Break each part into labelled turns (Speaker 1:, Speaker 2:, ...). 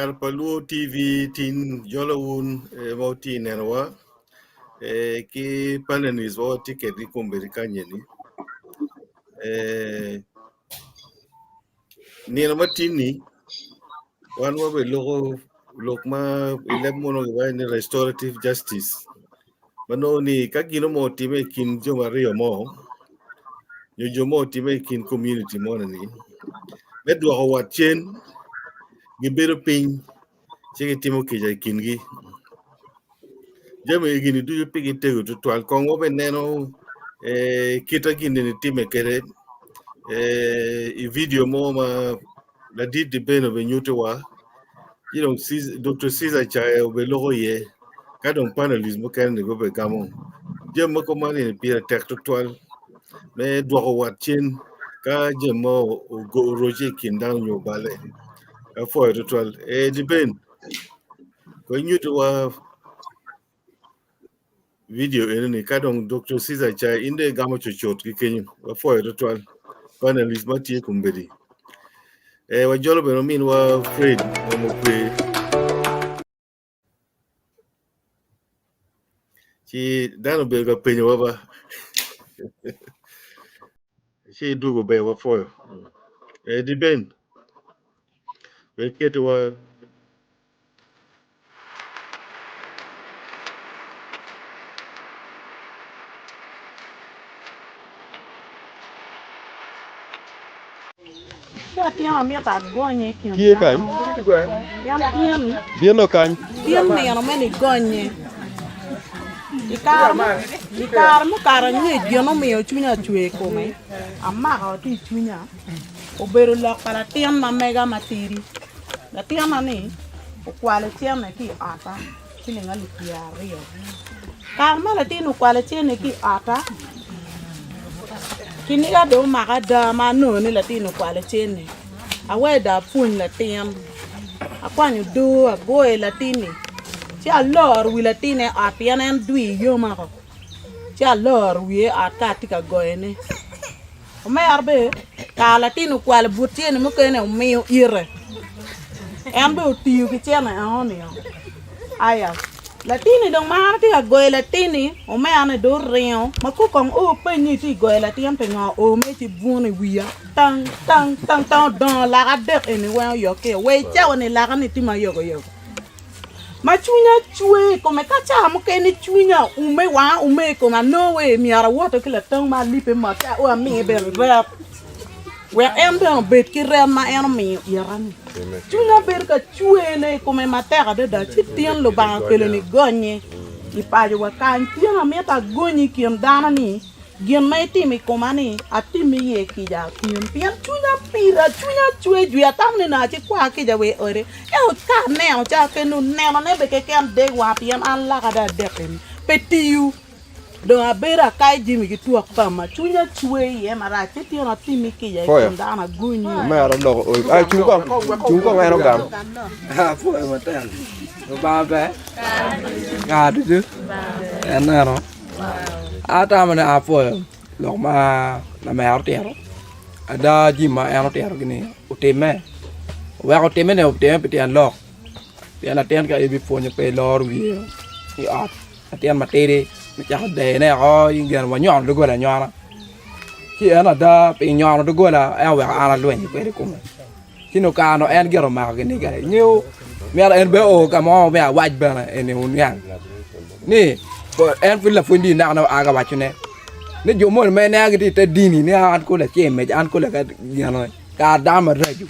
Speaker 1: Kare pa Luo TV tin jolo wun ma wutye i nenowa ki panelist ma watye kwedgi kombeddi kany-ni. Nino ma tin-ni wan wabiloko lok ma i leb munu kiwaco ni restorative justice ma nongo ni ka gin mo otimme i kin jo aryo mo nyo jo mo otimme i kin komuniti moni-ni me dwoko wat cen gibedo piny ci gitimo kica i kingi. Jami egi-ni ducu pigi tego tutwal kong wabineno kit ma gin eni timme kwede i vidio mo ma ladit Dibeno obinyutiwa ci dong Dr. Ceasar Caye obiloko iye ka dong panelist mukene-ni gubigamo jami ma kuman eni pire tek tutwal me dwoko wat cen ka jami mo oroce i kin dano nyo obale. Apwoyo tutwal. Ee Diben, kong inyutiwa vidio eni-ni ka dong Dr. Ceasar Caye in dong igamo cucut ki kenyo. Wapwoyo tutwal panelist ma tye kombeddi. Ee wajolo bene ominwa Fred Omokwe. Ci dano obedo ka penyowa ba ci idwogo ber wapwoyo. Ee Diben, wek iketiwa.
Speaker 2: Tye kany? Bino kany?
Speaker 3: Tin nino me nigonye. I kare mukato angec gin omiyo cwinya ocwer i kome, amako tye i cwinya, obedo lok pa latin ma mega matidi. Latinna-ni okwalo cente ki i otta. ciling alip pyeraryo. Kare ma latin okwalo cente ki i otta, kiniga dong omaka ada ma anongo ni latin okwalo cente. Aweyo dong apwony latin, akwanyo odoo agoyo latin-ni ci aloro wi latin-ni i ot pien en dwir yoma ko ci aloro wiye i ot ka atye ka goyone. Omera bene kare latin okwalo but cente mukene omiyo ite en bene otiyo ki cente enoni aya latinni dong ma an atye ka goyo latinni omera-ni dong oringo ma kong kong o peny ni itye ka goyo latin pingo o mere ci bwun i wiya tang tang tang tang odongo laka adek eni weng oyokke wa i cawa-ni laka-ni tye ma yogoyogo. Ma cwinya cwer i kome ka ca mukene cwinya oume wanga oume i kome anongo wai myero awote ki latong ma alipe mot ci ao amiye bene ret wek en bene obed ki ret ma en omiyo ita-ni. Cwinya bedo ka cwerne i kome matek adada ci tin Lubanga okelo ni gonye i paco wa kany tin amito agonyi i kin dano ni Gin ma itimo i koma-ni, atimmi iye kica tin, pien cwinya pida, cwinya cwer jwi, atamo ni nongo acikwar kica wa i ode. Ento ka aneno ca kendo nenone bene keken deg wanga, pien an laka dong adek eni pe tiyo. Dong abedo akayo jami ki twok pama, cwinya cwer iye marac, ci tin atimmi kica i kin dano, agonyi.
Speaker 2: Omera oloko oi. Ai cung kong, cung kong en ogam.
Speaker 4: Apwoyo matek. Lubanga ber kare ducu. En neno. Atamo ni apwoyo lok ma lamera otito ada jami ma en otito-ni otimme oweko otimme-ni otimme pi tyen lok pien latin ka ibipwonyo pe iloro wiye i ot latin matidi me cako deyone woko in wanyono doggola anyona ci en ada pi nyono doggola en oweko an alwenyo kwede i kome. Ci nongo kare no en gire omako kiniga ingeyo myero en bene oo ka mo me awac bene eni wuniang ni en pud lapwony dini naka nongo aa ka wacone ni jo moni ma ineno gitye ite dini ni an kong lacen mec an kong gin kare dano maraco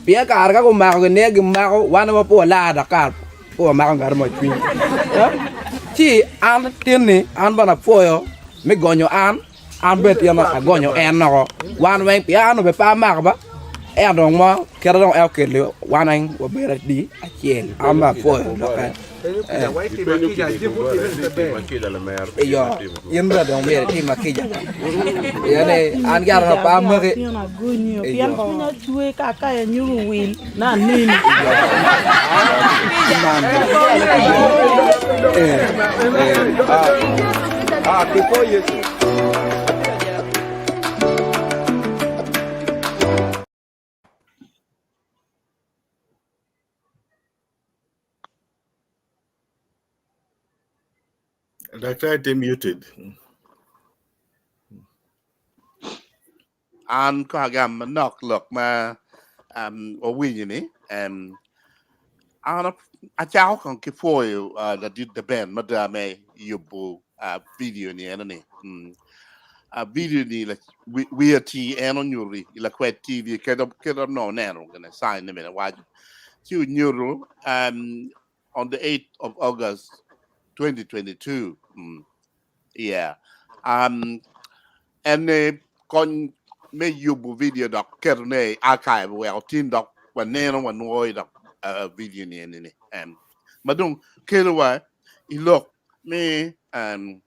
Speaker 4: pien kare ka gumako kiniga gimako wan aye pe walar dok kare pe wamako ngat mo i cwiny ci an tin-ni an bene apwoyo me gonyo an. An bene tyen agonyo en oko wan weng pien an onongo pe amako ba ento dong mo kite dong en okelo wan weng wabedo adi acel an bene apwoyo lokke iyo in bene dong myero itimma kica pien ni an gire dong pe amaki iyo.
Speaker 1: Daktar tye muted.
Speaker 5: An ko agam manok lok ma um, wawinyo ni um, an acako kong ki pwoyo uh, ladit Deben mada me yubo uh, video ni eno ni. Mm. Uh, video ni la, wi, wiye ti en onyuto i Lakwed TV kedo kedo no neno gine sign ni bene waco. Ci onyuto um, on the 8th of August 2022. Mm. Yeah. Um, en ni kony me yubo video dok ketone i archive weko tin dok waneno wanwoyo dok uh, video ni eni ni. Um, ma dong kelowa i lok me um,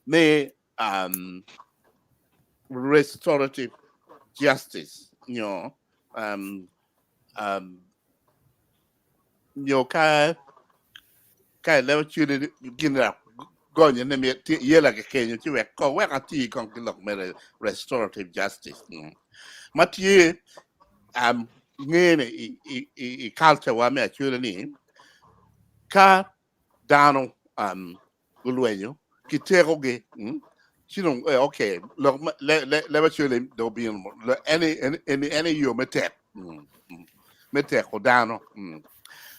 Speaker 5: me um, restorative justice nyo um, um, nyo ka ka ilebo cwinyi gin dok gonye ni myero yela kikenyo ci wek ko wek ati kong ki lok me restorative justice mm. ma tye um, ngene i, i, i, i culture wa me acwele ni ka dano um, gulwenyo kitekogi mm, ci dong eh, okay lok ma- le le leb acwele dong obino le- eni eni eni eni yo me tek mm, mm, me teko dano mm.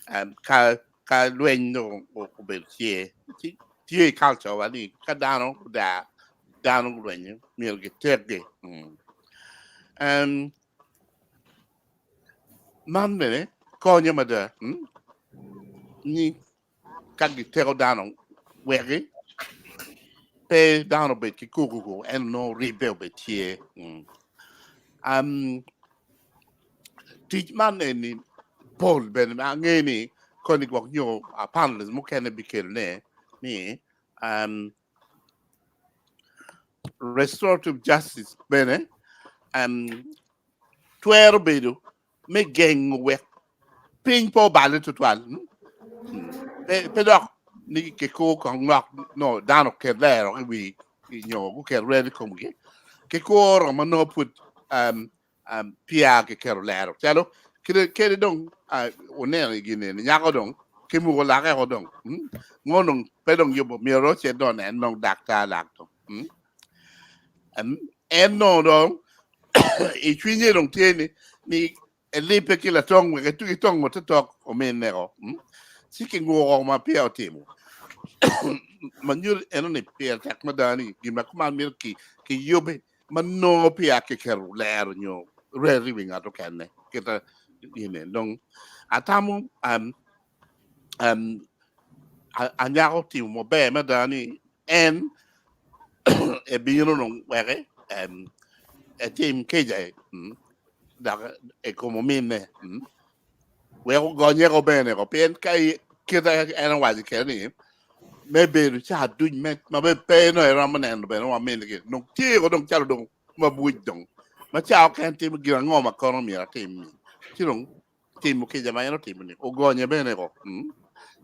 Speaker 5: Um, ka ka lweny dong o- obedo tye ci tye i culture wa ni ka dano oda dano gulwenyo myero gitekgi mm. Um, man bene konyo mada mm, ni ka giteko dano weki pe dano obed ki kukuku en nongo ribbe obed tye. Mm. Um, tic man eni pol bene ange ni koni gwok nyo a panelist mukene bikelone ni um, restorative justice bene um, twero bedo me gengo wek piny pe obale tutwal. Pe, pe dok ni kikwo kong nok no dano oket lero i wi nyo guket red i komgi. Kikwo romo nongo pud um, um, peya kiketo lero. Calo kede, kede dong uh, wuneno i gin eni nyako dong kimuko lake ko dong. Mm? Ngo dong pe dong yubo myero ocit dong en dong daktar lak dong. Mm? Um, en no dong i cwinye dong tye ni ni elibbe ki latong wek etugi tongo te tok ominne ko. Mm? Ci kinguko ma peya otimo. Ma nyuto eno ni pire tek mada ni gin ma kuman myero ki kiyubi ma nongo peya kiketo lero nyo ret i wi ngat okene kita gine dong atamo um, um, anyako otimo maber mada ni en ebino dong weke um, etim kica um, dok i kom ominne um, wek ogonye ko bene ko pien ka kite en owaco kede ni me bedo ca duc me ma be pe no eromo neno bene wa mingi dong tye ko dong calo dong mabuc dong ma ca okene timo gin ango ma kono myero atim-mi ci dong timo kica ma en otimo ni ogonye bene ko mm?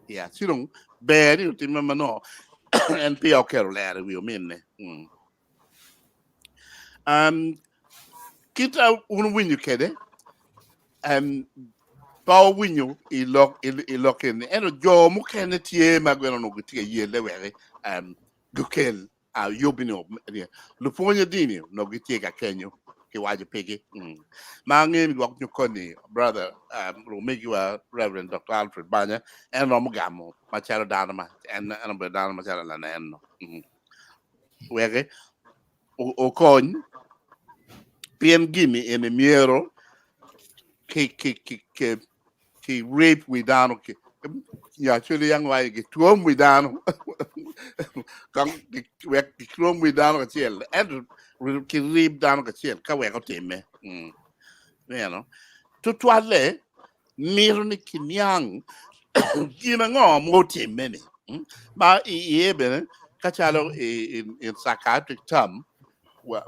Speaker 5: ya ci dong ber ni otime ma nongo en peya oketo lero i wi ominne mm. um, kit a wun wuwinyo kede um, pe owinyo i lok i lok eni ento jo mukene tye ma gin onongo gitye ka yelle wek um, gukel yub ni lupwonye dini onongo gitye ka kenyo kiwaco pigi. Ma angeyo ni gwok nyo koni brother omegiwa Reverend Dr. Alfred Banya en romo gamo macalo dano ma en en obedo dano macalo lanen no. Wek okony pien gini eni myero ki ki ki ki ki rape wi dano ki nyo actually yang waco gitwom wi dano kong wek gitwom wi dano kacel ento kirib dano kacel ka wek otimme mm. Neno tutwalle mito ni kiniang gin ango ma otimme ni mm? Ma i iye bene ka calo in, in psychiatric term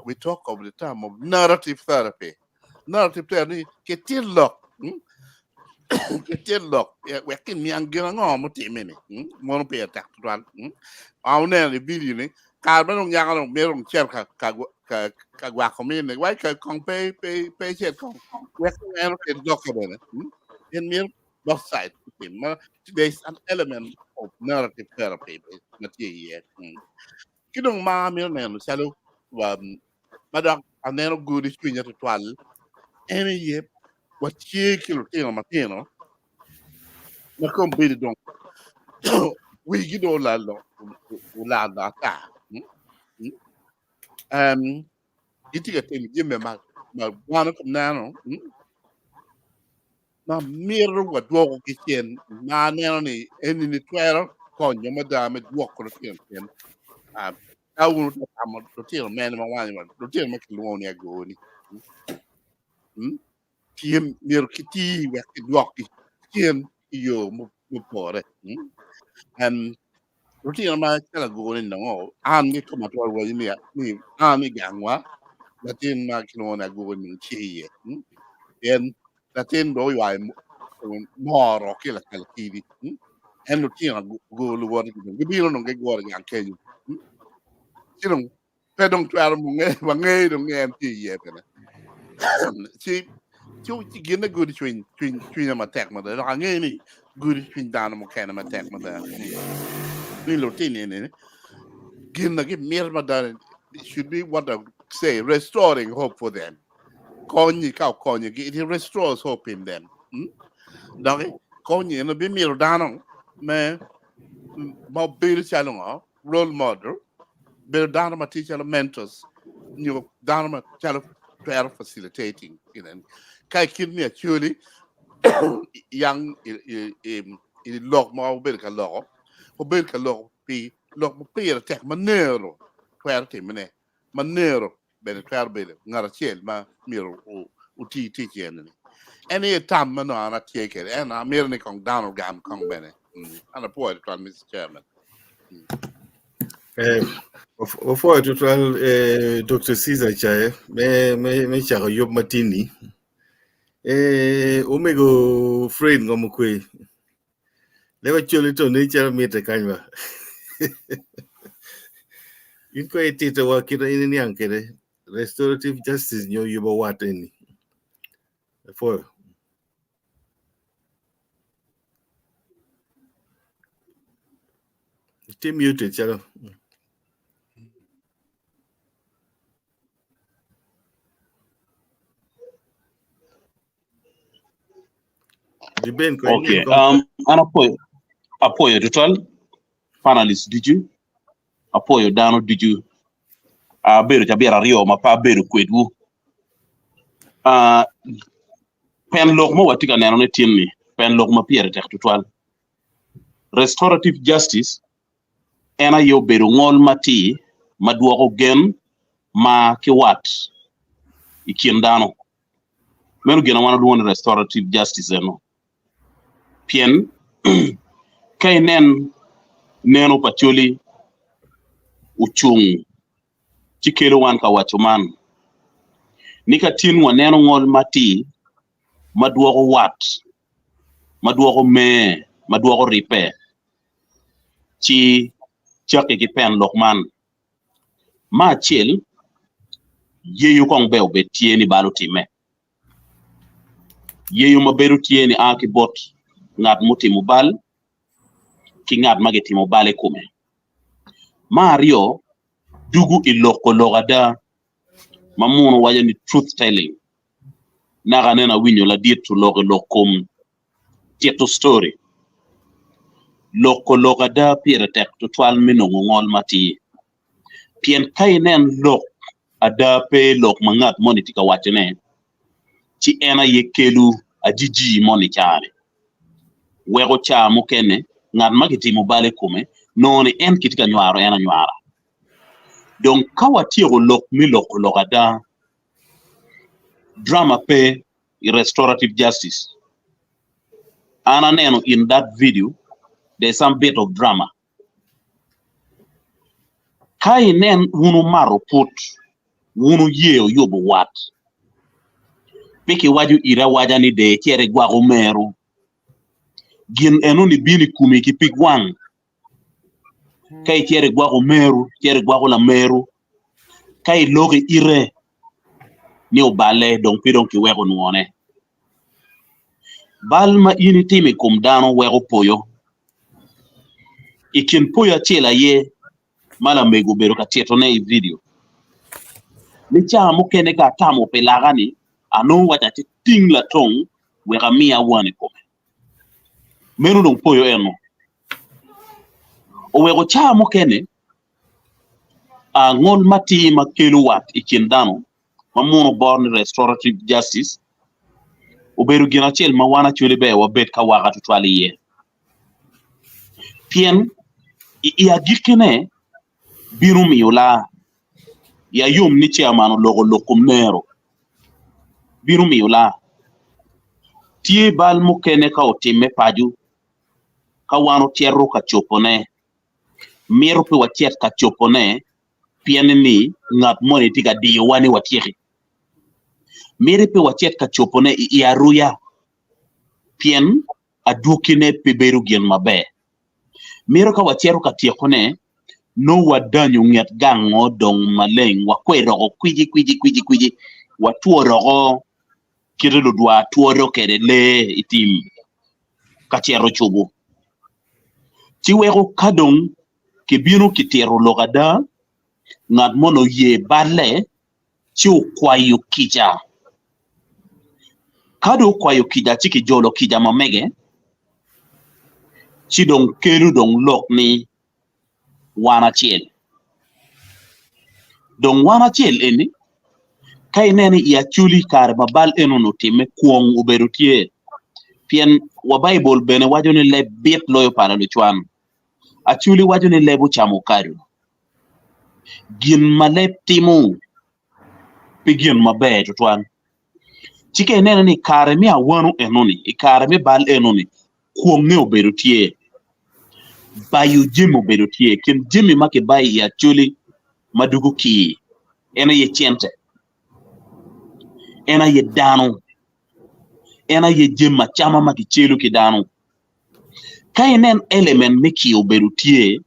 Speaker 5: we talk of the term of narrative therapy. Narrative therapy ni kitit lok mm? Kitit lok wek kiniang gin ango mutimme ni mm? Mono pire tek tutwal mm? A wuneno i video ni kare ma dong nyako dong mito dong cito ka ka ka ka gwako minne wai ka kong pe pe pe icit kong wek en otit lokke bene mm? En myero both sides otim ma there is an element of of narrative therapy ma tye iye. Ki dong ma amito neno calo ma dok aneno gudo cwinya tutwal en aye watye ki lutino matino ma kombeddi dong wigi dong olal olal ata. Gitye ka timo jami ma dano ka neno ma mito wadwokogi cen ma aneno ni eni-ni twero konyo mada me dwoko lutino cen. Ka wun wutye ka tamo lutino mene ma wanyo lutino ma kilwongo ni agoni tye myero kiti wek kidwokgi cen i yo mupore. Lutino ma calo agoni nongo an kikoma atwero waco ni an i gangwa latin ma kilwongo ni agoni nongo tye iye pien latin dong oywayo moro ki lakalakidi en lutino ago luwotgi dong gibino dong gigure i gang kenyo ci dong pe dong twero wangeyo dong ni en tye iye bene ci ci gin me gudo cwiny cwiny cwinya matek mada dok angeyo ni gudo cwiny dano mukene matek mada ni lutini eni gin na gimito mada should be what I say restoring hope for them konyi ka okonyogi it restores hope in them dok konyi en bimito dano me ma obedo calo ngo role model bedo dano ma tye calo mentors nyo dano ma calo twero facilitating ginen ka i kit me actually yang i lok ma wabedo ka loko wabedo ka loko pi lok ma pire tek ma nero twero timone ma nero bene twero bedo ngat acel ma myero oti tic eni-ni. En aye tam ma nongo an atye kwede, ento amito ni kong dano ogam kong bene. An apwoyo tutwal Mister Chairman.
Speaker 1: Eh, wapwoyo tutwal eh, Dr. Caesar Caye me, me, me cako yub matini. Eh, omego Fred Ngomokwe. Leba coli to ni calo mitte kany ba. In ko itito wa kit in iniang kede restorative justice nyo yubo wat eni. Apwoyo. Itye muted calo.
Speaker 6: Okay, an apwoyo apwoyo tutwal panelist ducu, apwoyo dano ducu. Abedo cabit aryo ma pe abedo kwedwu. Pen lok ma watye ka nenone tin-ni pen lok ma pire tek tutwal. Restorative justice en aye obedo ngol matir ma dwoko gen mar ki wat i kin dano. Meno gin ma wan walwongo ni restorative justice eno. Pien ka inen neno pa Acholi ocung ci kelo wan ka waco man ni ka tin waneno ngol matir ma dwoko wat, ma dwoko mer, ma dwoko ribbe ci cakki ki pen lok man. Me acel, yeyo kong ber obed tye ni bal otimme. Yeyo ma bedo tye ni a ki bot ngat mutimo bal ki ngat ma gitimo bal i kome. Me aryo, dugo i loko lok ada ma muno waco ni truth telling. Naka aneno awinyo ladit oloko i lok kom tito story. Loko lok ada pire tek tutwal me nongo ngol matir. Pien ka inen lok ada pe lok ma ngat moni tye ka wacone, ci en aye kelo ajiji moni caa-ni. Weko caa mukene ngat ma kitimo bal i kome nongo ni en kitye ka nywaro en anywara. Dong ka watyeko lok me loko lok ada, drama pe i restorative justice. An aneno in that video there's some bit of drama. Ka inen wun wumato put, wun wuye wuyubo wat, pe kiwaco iri awaca ni de icit igwak omeru. Gin enoni bino i komi ki pig wang. Ka icito igwako omeru, icito igwako lameru, ka iloko i ite ni oballe dong pe dong kiweko nwone. Bal ma in itimo i kom dano weko poyo. I kin poyo acel aye ma lamego obedo ka titone i vidio ni caa mukene ka atamo pi laka-ni, anongo waco ati ting latong wek amiya wan i kome. Meno dong poyo eno. Oweko caa mukene ngol matir ma kelo wat i kin dano ma muno boro ni restorative justice obedo gin acel ma wan actually ber wabed ka waka tutwal iye. Pien i agikkine bino miyo laa ya yom ni chairman oloko lok kom nero bino miyo laa. Tye bal mukene ka otimme paco ka wan ocito ka cobone mito pe wacit ka cobone pien ni ngat moni tye ka diyowa ni watyeki. Miti pe wacit ka cobone i aruya pien adwogine pe bedo gin maber. Mito ka wacito ka tyekone, nongo wadanyo nget gang-ngo dong maleng, wakwero kwiji kwiji kwiji kwiji, watworo kite ludwar tworo kwede lee i tim ka cito cobo. Ci weko ka dong kibino kitito lok ada, ngat moni oye balle ci okwayo kica. Ka dong okwayo kica ci kijolo kica ma mege, ci dong kelo dong lok ni wan acel. Dong wan acel eni, ka ineno i Acholi i kare ma bal eno-ni otimme, kwong obedo tye. Pien wa Baibul bene waco ni leb bit loyo pala lucwan. Acholi waco ni leb ocamo kado. Gin ma leb timo pe gin maber tutwal. Ci ka ineno ni i kare me awano enoni, i kare me bal enoni, kwonge obedo tye, bayo jami obedo tye. Kin jami ma kibayo i Acholi ma dugo kir en aye cente, en aye dano, en aye jami acama ma kicelo ki dano. Ka inen element me kiyo obedo tye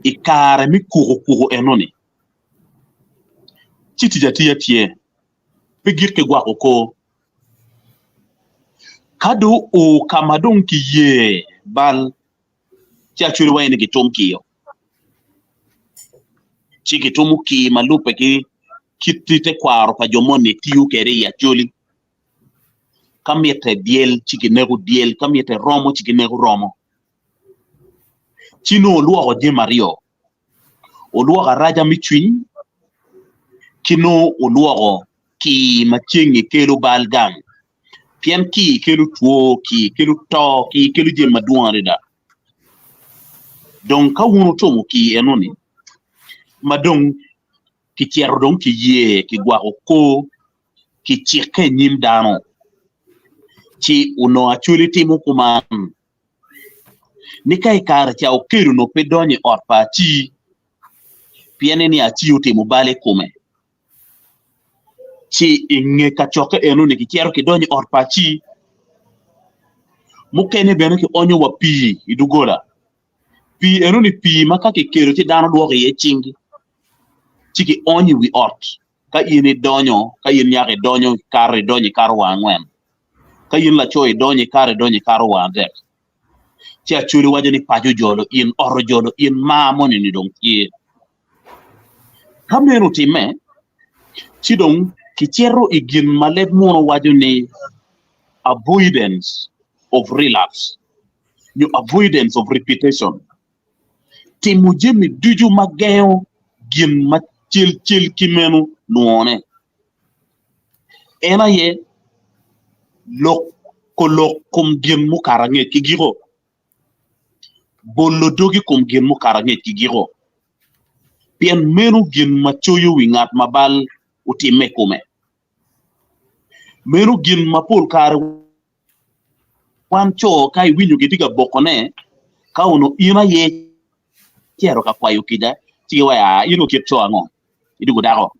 Speaker 6: i kare me kuko kuko enoni, ci tic atiya tye, pe gik ki gwako kor. Ka dong oo ka ma dong kiye bal, ci acwali waco ni gitum kiyo. Ci gitumo kir ma lubbe ki kit tekwaro pa jo moni tiyo kwede i Acholi. Ka mitte dyel ci kineko dyel, ka mitte romo ci kineko romo. Ci nongo olwoko jami aryo, olwoko araca me cwiny ki nongo olwoko kir ma ceng-ngi kelo bal gang pien kir kelo two, kir kelo to, kir kelo jami madwong adada. Dong ka wun wutumo kir enoni ma dong kicito dong kiye kigwako kor kicikke i nyim dano, ci onongo Acholi timo kuman ni ka i kare ca Okello onongo pe donyo i ot pa Aci pien ni Aci otimo bal i kome, ci i nge kacokke enoni kicito kidonyo i ot pa Aci, mukene bene kionyo wa pii i doggola. Pii enoni pii ma ka kikelo ci dano lwoko iye cinggi ci kionyo i wi ot. Ka in idonyo, ka in nyako idonyo ikato idonyo ikato wa angwen. Ka in laco idonyo ikato idonyo ikato wa adek. Ci Acholi waco ni paco ojolo in, ot ojolo in, mar moni ni dong tye. Ka meno otimme, ci dong kicito i gin ma leb muno waco ni avoidance of relapse nyo avoidance of repetition. Timo jami ducu ma gengo gin ma cal cal ki meno nwone en aye loko lok kom gin mukato angec ki giko, bolo dog i kom gin mukato angec ki giko, pien meno gin ma coyo wi ngat ma bal otimme i kome. Meno gin ma pol kare Wan co ka iwinyo gitye ka bokone, ka onongo in aye icito ka kwayo kica, ci giwaco aa in okit co ango? Idwogo dako.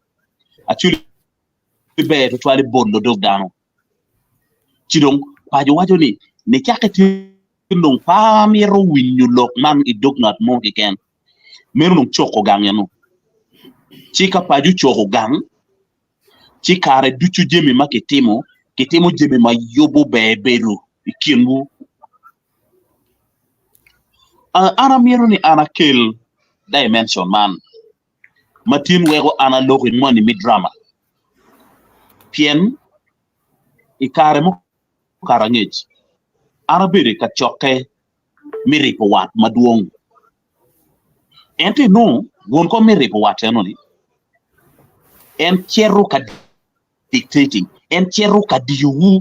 Speaker 6: Actually ber tutwal ibolo dog dano. Ci dong paco waco ni nicakke tin dong pe amito winyo lok man i dog ngat mo keken. Meno dong coko gang eno. Ci ka paco ocoko gang, ci kare ducu jami ma kitimo, kitimo jami ma yubo ber bedo i kinwu. An amito ni an akel dimension man ma tin weko an aloko i moni me drama pien i kare mukato angec an abedo i kacokke me ripo wat madwong ento inongo won kom me ripo wat eno-ni en cito ka dictating, en cito ka diyowu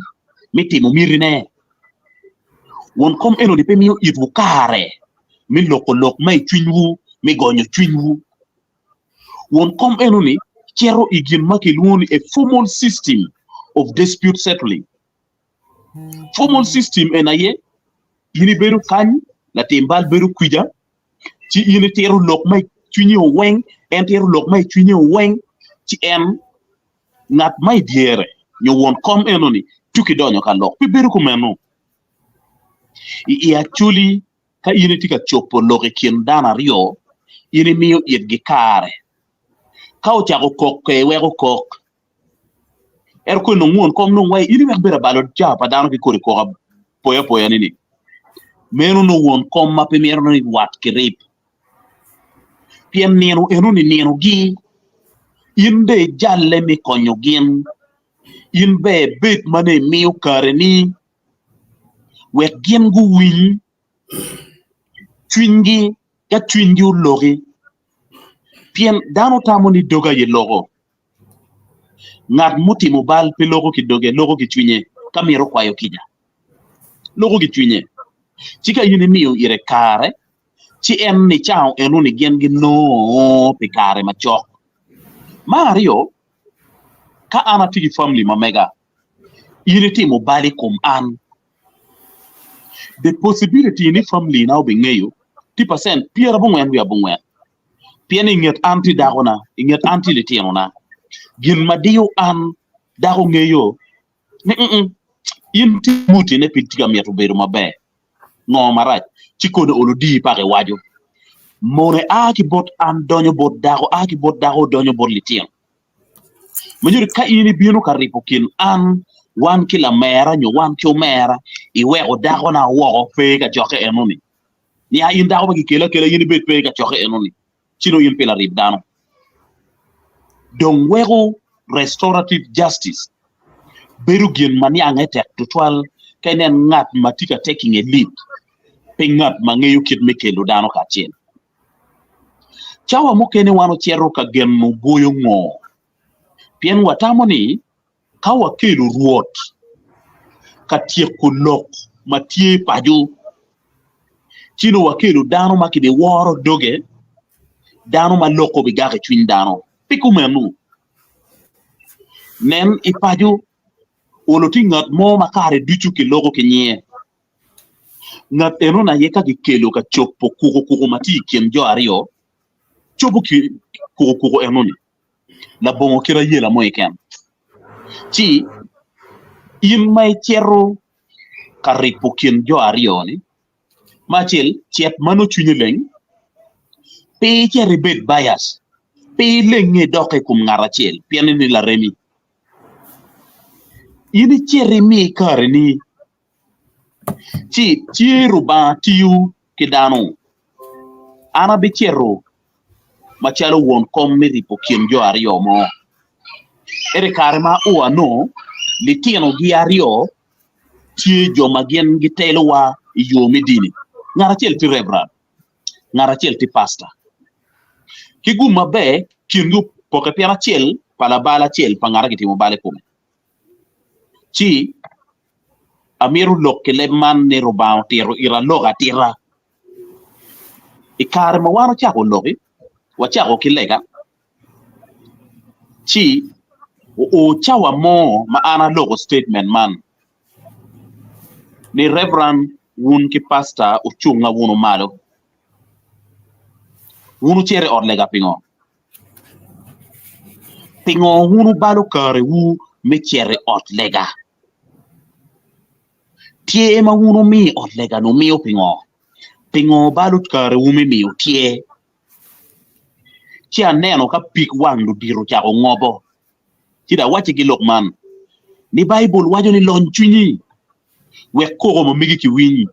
Speaker 6: me timo mitine. Won kom enoni pe miyo itwu kare me loko lok ma i cwinywu, me gonyo cwinywu. Won kom enoni cito i gin ma kilwongo ni a formal system of dispute settling. Formal system en aye in ibedo kany, latim bal bedo kwica, ci in itito lok ma i cwinyi oweng, en tito lok ma i cwinye oweng, ci en ngat ma i dyere nyo won kom enoni tuki donyo ka lok. Pe bedo kumeno. I i Acholi, ka in itye ka cobo lok i kin dano aryo, in imiyo itgi kare. Ka ocako kok ke iweko kok. Ento koni dong won kom dong wai in iwek bedo abalo cawa pa dano ki kodi koko apoya apoya ni ni. Meno nongo won kom ma pe mito ni wat ki rib. Pien nino eno ni nino gi in be ijalle me konyo gin. In be ibed ma nongo imiyo kare ni wek gin guwiny cwinygi ka cwinygi oloki. Pien dano tamo ni doge aye loko. Ngat mutimo bal pe loko ki doge, loko ki cwinye ka mito kwayo kica. Loko ki cwinye. Ci ka in imiyo ire kare, ci en nicango enoni gin ginongo pi kare macok. Mar aryo, ka an atye ki famili ma mega, in itimo bal i kom an, the possibility ni famili na obingeyo tye pacent pyerabongwen wiye abongwen. Pien i nget an tye dakona, i nget an tye litinona. Gin ma diyo an, dako ngeyo ni mm, in tye mutine pe tye ka mito bedo maber. Ngo marac? Ci koni olo dii paka iwaco. Mone a ki bot an donyo bot dako, a ki bot dako donyo bot litino. Ma nyuto ka in ibino ka ripo kin an wan ki lamera nyo wan ki omera, iweko dakona woko pe ka cokke enoni. Nia in dako ma kikelo akela in ibed pe i kacokke enoni, ci nongo in pe larib dano. Dong weko restorative justice bedo gin ma niange tek tutwal ka inen ngat ma tye ka taking a lead pe ngat ma ngeyo kit me kelo dano kacel. Cawa mukene wan ocito ka geno bwoyo ngo pien watamo ni Ka wakelo Rwot ka tyeko lok ma tye paco, ci nongo wakelo dano ma kibiworo doge, dano ma loko bigako i cwiny dano. Pi kumeno, nen i paco olo tye ngat mo ma kare ducu kiloko ki nyinge. Ngat enoni aye ka kikelo ka cobo kukukuku ma tye i kin jo aryo, cobo kukukuku enoni. labongo kit ayela mo keken. Ci in ma icito ka ribo kin jo aryo-ni, me acel cet ma nongo cwinyi leng, pe icit ibed bias, pe ilenge idok i kom ngat acel pien ni laremi. In icit imi kareni, ci tye Rubanga tiyo ki dano. An abicito macalo won kom me ribo kin jo aryo mo. Ento i kare ma ao anongo, litinogi aryo tye jo ma gin gitelowa i yo me dini. Ngat acel tye reverend, ngat acel tye pastor. Ki gum maber, kingi opokke pien acel pa labal acel pa ngat ma kitimo bal i kome. Ci amito lok ki leb man ni Rubanga otito ira lok atita. I kare ma wan ocako loki, wacako ki lega, ci oo cawa mo ma an aloko statement man ni Reverend wun ki pastor wucunga wunu malo, wun wucito i ot lega pingo? Pingo wun wubalo karewu me cito i ot lega? Tyer ma wun wumiyo i ot lega-ni wumiyo pingo? Pingo wubalo karewu me miyo tyer? Ci aneno ka pig wang ludito ocako ngobo, ci dong awaccigi lok man, ni Baibul waco ni, 'Lony cwinyi, wek koko ma megi kiwiny.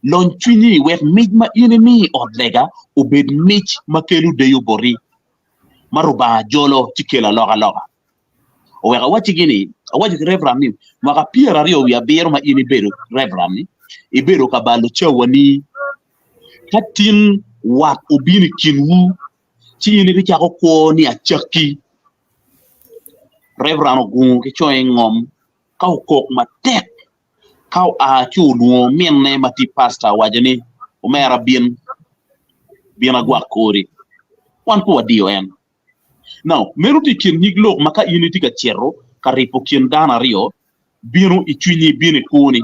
Speaker 6: Lony cwinyi wek mic ma in imiyo i ot lega obed mic ma kelo deyo boti, ma Rubanga jolo ci kelo alokaloka. Oweko awaccigi ni, awaco ki Reverend ni, mwaka 27 ma in ibedo Reverend ni, ibedo ka balo cawani. Ka tin wat obino i kinwu, ci in ibicako kwo ni acakki. Reverend ogungo ki conge i ngom ka okok matek ka oa ci olwongo minne ma tye pastor owaco ni, Omera bin, bin agwak kori. Wan pe wadiyo en. Now, meno tye i kin nyig lok ma ka in itye ka cito ka ripo kin dano aryo, bino i cwinyi, bino i kwoni.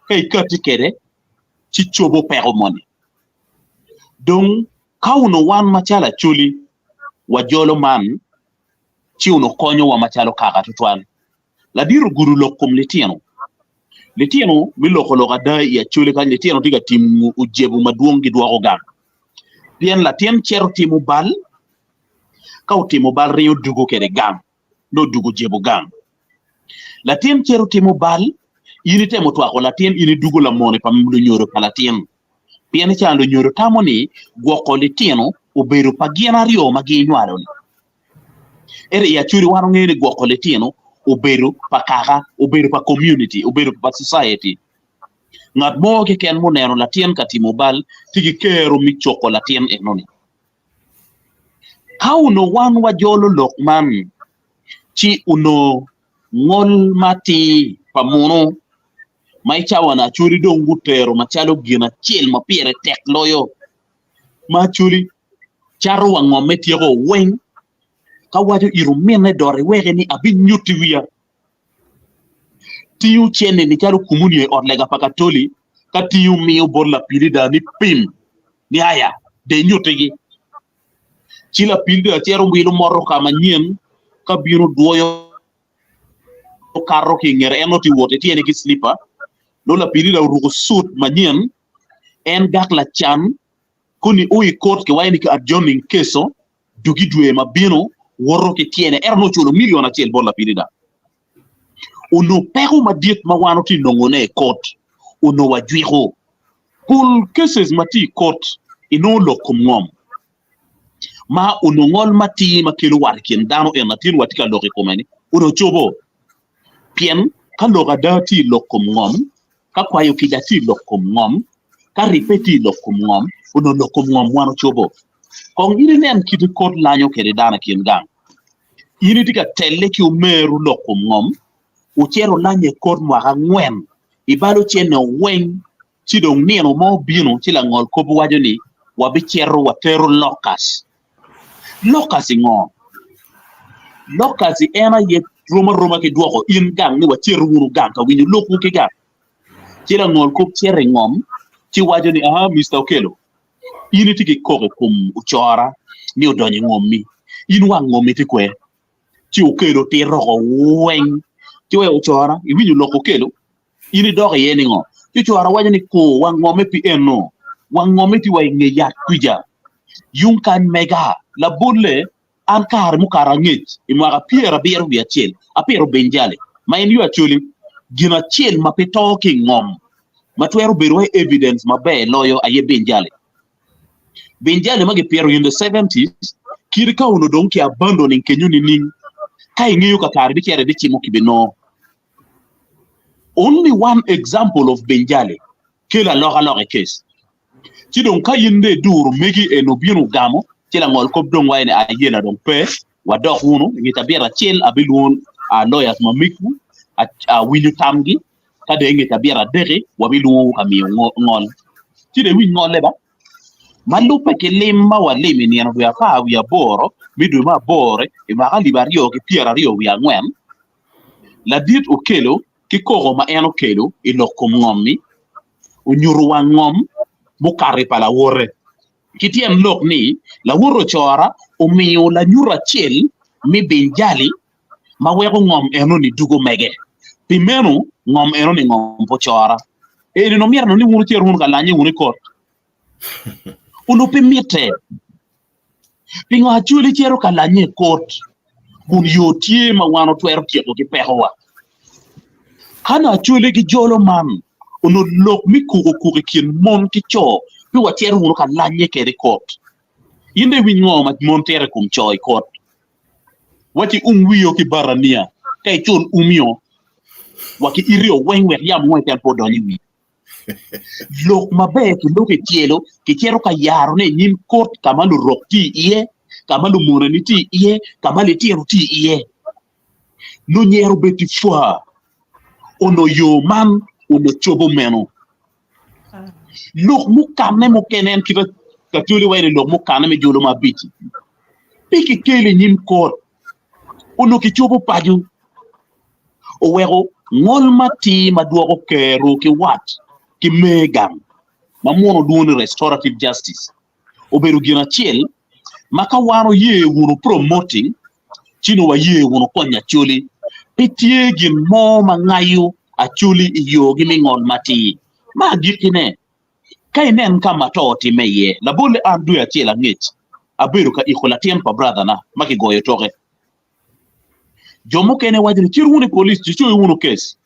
Speaker 6: Ka ikatti kwede, ci cobo peko moni. Dong, ka onongo wan macalo Acholi wajolo man, ci onongo konyowa macalo kaka tutwal. Ladit ogudo lok kom litino. Litino me loko lok ada i Acholi kany, litino tye ka timo ojebo madwong gidwoko gang. Pien latin cito timo bal, ka otimo bal ringo dugo kwede gang, nongo dugo jebo gang. Latin cito timo bal, in itemo twako latin, in idugo lamone pa lunyodo pa latin. Pien i ca lunyodo tamo ni gwoko litino obedo pa gin aryo ma ginywalo-ni. Ento i Acholi wan wangeyo ni gwoko litino obedo pa kaka, obedo pa community, obedo pa society. Ngat mo keken muneno latin ka timo bal tye ki kero me coko latin enoni. Ka onongo wan wajolo lok man, ci onongo ngol matir pa munu ma i cawa-ni Acholi dong gutero macalo gin acel ma pire tek loyo ma Acholi cato wa ngom me tyeko weng ka waco it ominne dot iweke ni abinyutti wiya. Tingo cene-ni calo kumunio i ot lega pa Katoli ka tingo miyo bot lapilida ni pim ni aya de inyuttigi. Ci lapilida cito wilo motoka manyen ka bino dwoyo kato ki i ngete en nongo tye wot ityene ki cilipa nongo lapilida oruko suit manyen en gak lacan koni o i kot kiwaco ni ki adjourning keco dugi dwe ma bino woto ki tyene ento nongo oculo milion acel bot lapilida. Onongo peko madit ma wan watye nongone i kot onongo wajwiko. Pol cases ma tye i kot inongo lok kom ngom ma onongo ngol matir ma kelo wat i kin dano eno latin watye ka lok i kome ni onongo cobo pien ka lok ada tye i lok kom ngom Ka kwayo kica tye i lok kom ngom, ka ribbe tye i lok kom ngom, onongo lok kom ngom wan ocobo. Kong in inen kit kot lanyo kwede dano i kin gang. In itye ka telle ki omeru lok kom ngom, wucito wulanye i kot mwaka angwen, ibalo cente weng, ci dong nino mo obino ci langol kop waco ni wabicito watero lokas. Lokas-ci ngo? Lokas-ci en aye rom aroma ki dwoko in gang ni waceto wunu gang ka winyo lokwu ki gang. Ci langol kop cito i ngom ci waco ni aha Mister Okello in itye ki koko i kom ocora ni odonyo i ngommi in wang ngommi tye kwe ci Okello tito oko weng ci weko ocora iwinyo lok Okello In idok iye ningo? Ci cwara waco ni, Kur, wangomme pi eno. Wangomme tye wa i nge yat kwica, yung kany mega. Labolle, an kare mukato angec, i mwaka 71, apito benjali, ma en yo Acholi, gin acel ma pe to ki i ngom ma twero bedo wa i evidence maber loyo aye benjali. Benjali ma gipito in the seventies, kite ka onongo dong ki abandoning kenyo nining? Ka ingeyo kakare ibicito ibicimo kibinongo. Only one example of Benjali kelo alokaloka i case. Ci dong ka in dong iduro megi eni obino ogamo ci langol kop dong waco ni ayela dong pe wadok wunu i nge cabit acel abilwongo lawyers ma megwu awinyo tamgi ka dong i nge cabit adeki wabilwongowu ka miyo ngol. Ci dong iwiny ngolle ba ma lubbe ki lim ma walimo i nino dwe 18 me dwe me aboro i mwaka 2024. Ladit Okello ki koko ma en okelo i lok kom ngom-mi onyuto wang ngom mukato i pa lawote ki tyen lok ni lawote ocora omiyo lanyut acel me binjali ma weko ngom enoni dugo mege. Pi meno ngom enoni ngom pa ocora. Eni nongo myero ni wun wucit wunu ka lanye wunu i kot. Onongo pe mitte. Pingo Acholi cito ka lanye i kot kun yo tye ma wan watwero tyeko ki pekowa? Ka nongo Acholi gijolo man, Onongo lok me kuko kuko i kin mon ki co pe wacito wunu ka lanye kwede i kot. In dong iwiny ngo ma mon tito i kom co i kot? Waci um wiyo ki barania ka icul umio wa ki itio weng wek yamo mo keken pe odony i wi. Lok maber kiloko i tyelo kicito ka yarone i nyim kot ka ma lurok tye iye, ka ma lumoneni tye iye, ka ma litino tye iye. Lunyero bed ki cwa onongo yo man onongo cobo meno. Lok mukanne mukene en kite Katoli waco ni lok mukanne me jolo ma abic-ci pe kikelo i nyim kot onongo kicobo paco oweko ngol matir ma dwoko kero ki wat ki mer gang ma muno lwongo ni restorative justice obedo gin acel ma ka wan oye wunu promoting ci nongo waye wunu konyo Acholi. Pe tye gin mo ma ngayo Acholi i yogi me ngol matir. Ma agikkine, ka inen ka ma to otimme iye, labolle an dwe acel angec abedo ka iko latin pa brathana ma kigoyo toke. Jo mukene waco ni cit wunu i police jicoyo wunu case.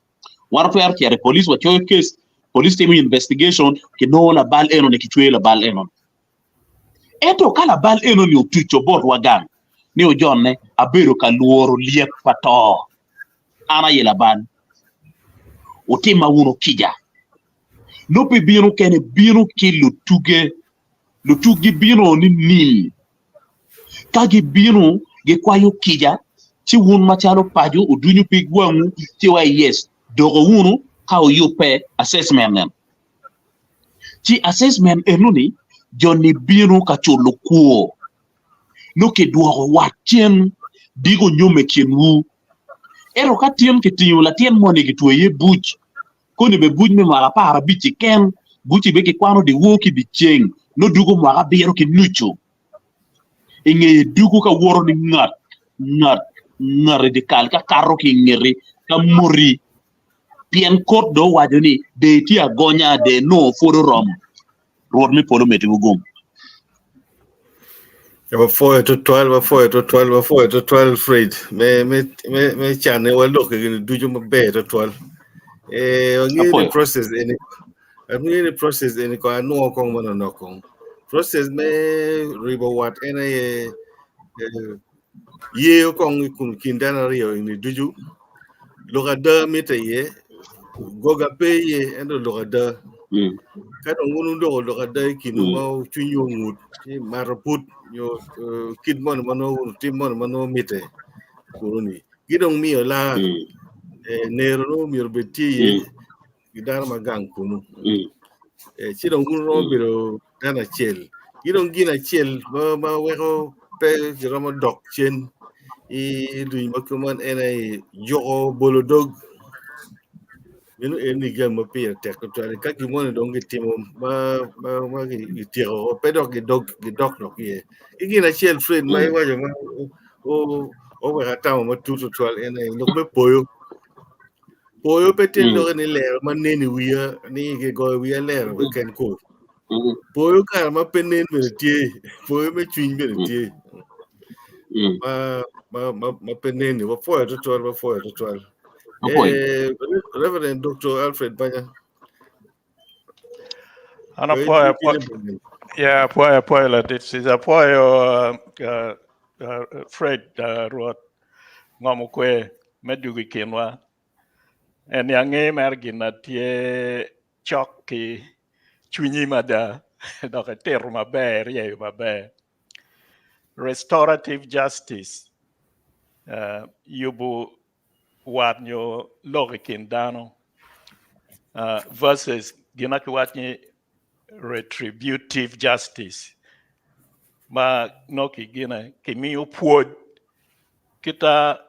Speaker 6: Wan watwero cito i police wacoyo case, police timo investigation kinongo labal enoni kicweyo labal enoni. Ento ka labal enoni otuco botwa gang ni ojonne, abedo ka lworo lyet pa to. An aye labal. Wutimma wunu kica. Nongo pe bino kene, bino ki lutuge. Lutuggi bino ni nim. Ka gibino gikwayo kica, ci wun macalo paco wudunyo pig wangwu ci wuwaco yes, doko wunu ka wuyubbe assessment nen. Ci assessment enoni joni bino ka culo kwo nongo kidwoko wat cen diko nyom i kinwu. Ento ka tin kitingo latin moni kitweyo iye buc koni bene buc me mwaka aparabic keken buc-ci bene kikwano dyewor ki dyeceng nongo dwogo mwaka abiro ki nucu. I ngeye dwogo ka woto ni ngat ngat ngat i dyekal ka kato ki i ngeti ka moti pien kot dong owaco ni dong itye agonya dong inongo pwod oromo. Rwot me polo omeddiwu gum.
Speaker 1: Wapwoyo tutwal, wapwoyo tutwal, wapwoyo tutwal Fred me me me me cane wa lok gini ducu maber tutwal. Eh, wangeyo ni
Speaker 6: Apwoyo.
Speaker 1: process eni angeyo ni process eni ko anwo kong manonok kong. Process me ribo wat en aye eh, Yeyo kong i kom kin dano aryo eni ducu, lok ada mitte iye, goga pe iye, ento lok ada. Ka dong wun wuloko lok ada i kinwu ma cwinywu ongut, ci mato put nyo kit moni ma nongo wun tim moni ma nongo mitte kunu-ni, gidong miyo laa, nero nongo myero obed tye iye ki dano ma gang kunu. Ci dong wun wuromo bedo dano acel. Ki dong gin acel ma weko pe kiromo dok cen i luny ma kuman en aye juko bolo dog. Meno eni jami ma pire tek tutwal. Ka gin moni dong gitimo ma gityeko pe dok gidok dok iye. Ki gin acel Fred ma iwaco ma oweko atamo matut tutwal en aye lok me poyo. Poyo pe tye lokke ni lero ma nen i wiya ni kigoyo wiya lero keken ko. Poyo kare ma pe nen bene tye, poyo me cwiny bene tye. Ma ma ma ma pe nen ni wapwoyo tutwal wapwoyo tutwal. Eh, Reverend Dr. Alfred Banya.
Speaker 7: An apwoyo yeah apwoyo apwoyo ladit Caesar apwoyo uh, uh, uh, Fred uh, Rwot ngomo kwe me dugo i kinwa. En niang nge mere gin na tye cok ki cwinyi mada dok itito maber iryeyo maber. Restorative justice uh, yubo wat nyo lok i kin dano uh, versus gin ma kiwaco ni retributive justice ma nongo kigine kimiyo pwod kita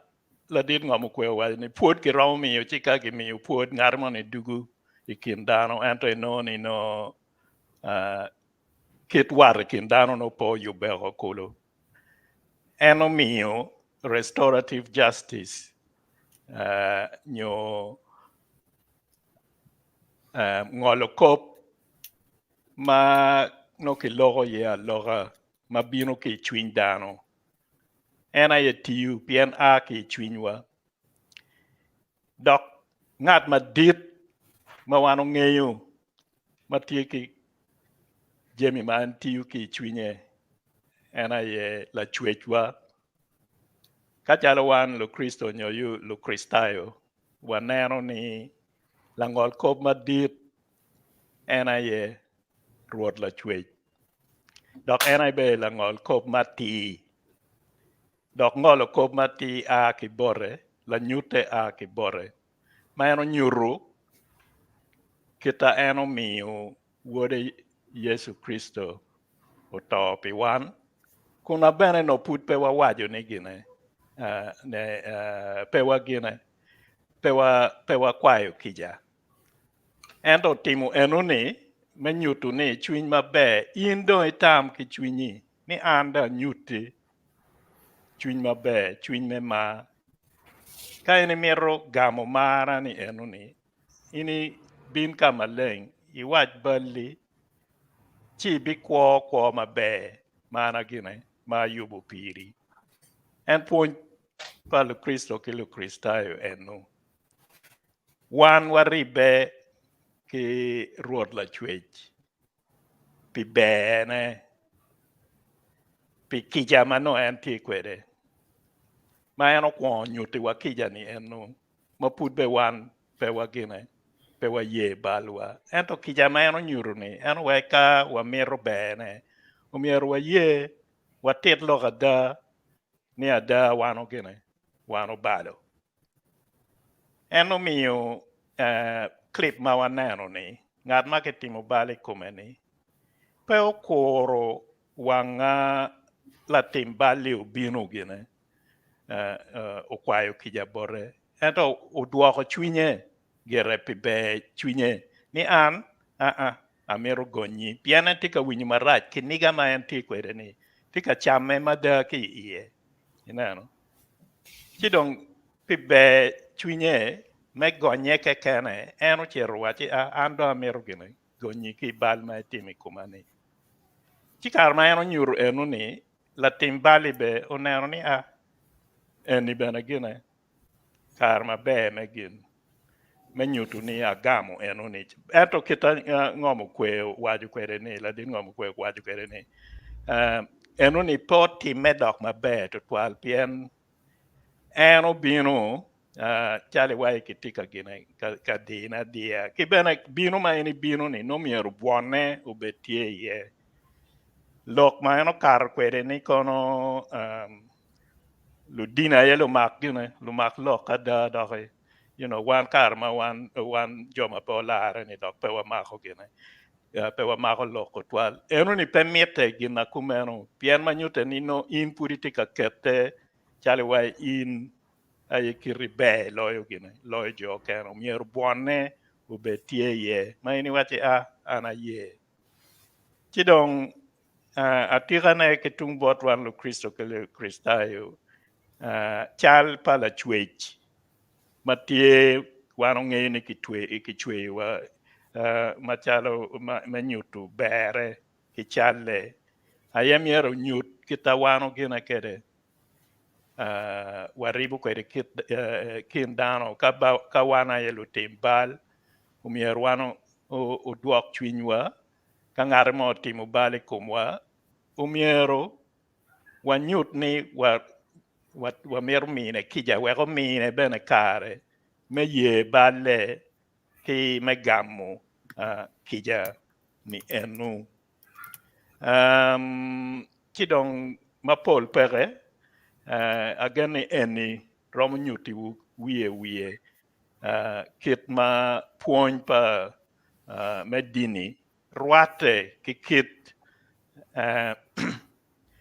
Speaker 7: ladit ngom okwe owaco ni pwod kiromo miyo ci ka kimiyo pwod ngat moni dugu i kin dano ento inongo ni nongo uh, kit wat i kin dano nongo pe oyubbe oko kulu. En omiyo restorative justice uh, nyo uh, ngolo kop ma nongo kiloko iye aloka ma bino ki i cwiny dano. En aye tiyo pien a ki i cwinywa. Dok ngat madit ma wan ongeyo ma tye ki jami ma en tiyo ki i cwinye en aye Lacwecwa. Ka calo wan Lukricito nyo Lukricitayo, waneno ni langolkop madit en aye Rwot Lacwec, dok en aye bene langolkop matir. Dok ngolo kop matir a ki bote, lanyutte a ki bote, ma en onyuto kit ma en omiyo Wode Yecu Kricito oto pi wan, kun ma bene nongo pud pe wawaco ni gine, pe wagine, pe wakwayo kica. Ento otimo enoni me nyuto ni cwiny maber, in dong itam ki cwinyi ni an dong anyutti cwiny maber, cwiny me mar. Ka in imito gamo marra-ni enoni, in ibin ka maleng, iwac balli, ci ibikwo kwo maber ma an agine ma ayubo piri. En pwony pa Lukricito ki Lukricitayo eno. Wan waribbe ki Rwot Lacwec pi berne, pi kica ma nongo en tye kwede, ma en okwongo nyutiwa kica-ni eno, ma pud bene wan pe wagine, pe waye balwa. Ento kica ma en onyuto-ni, en oweko ka wamito berne, omyero waye, watit lok ada ni ada wan ogine, wan obalo. En omiyo clip ma waneno-ni, ngat ma kitimo bal i kome-ni pe okuro wang latim bal-li obino gine okwayo kica bote, ento odwoko cwinye gire pi ber cwinye ni an aa amito gonyi pien en tye ka winyo marac kiniga ma en tye kwede-ni tye ka camme mada ki i iye. Ineno? Ci dong pi ber cwinye me gonye kekene, en ocito owacci, A, an dong amito gine gonyi ki i bal ma itimo i koma-ni. Ci kare ma en onyuto eno-ni, latim bal-li bene oneno ni, A, eni bene gine kare maber me gin me nyuto ni agamo eno-ni. Ento kit ma ngom okwe owaco kwede ni, ladit ngom okwe owaco kwede ni, eno-ni pe otimme dok maber tutwal pien en obino calo iwaci kitye ka gine ka dine adiya ki bene bino ma en ibino-ni nongo myero bwonne obed tye iye. Lok ma en okato kwede ni kono ludini aye lumak gine lumak lok ada doki you know wan kare ma wan wan jo ma pe olare ni dok pe wamako gine pe wamako lok tutwal enoni pe mitte gin na kumeno pien ma nyute ni nongo in pud itye ka kette calo iwaci in aye kiti ber loyo gine loyo jo okene myero bwonne obed tye iye ma in iwaci a an aye ci dong Atikane ki tung bot wan Lukricito ki Lukricitayo, cal pa Lacwec ma tye wan ongeyo ni kicweyowa macalo me nyuto berre ki calle aye myero onyut kit ma wan ogine kwede, waribo kwede kin dano ka wan aye lutim bal myero wan odwok cwinywa Ka ngat mo otimo bal i komwa, omyero wanyut ni wamito mine kica wek omine bene kare me ye balle ki me gamo kica ni enu. Ci dong mapol peke, agen ni eni romo nyutiwu wiye wiye kit ma pwony pa me dini rwatte ki kit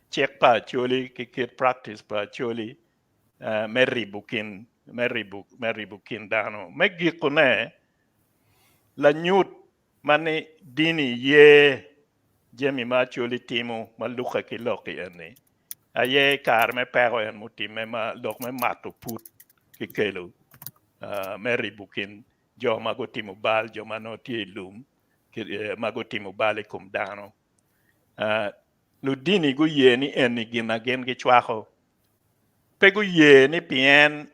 Speaker 7: cik pa Acholi ki kit practice pa Acholi me ribo kin me ribo me ribo kin dano. Me gikone lanyut ma ni dini ye jami ma Acholi timo ma lukke ki lok eni aye i kare me peko en mutimme ma lok me mato put kikelo me ribo kin jo ma gutimo bal, jo ma nongo tye i lum ma gutimo bal i kom dano. Ludini guye ni eni gin ma gin gicwako. Pe guye ni pien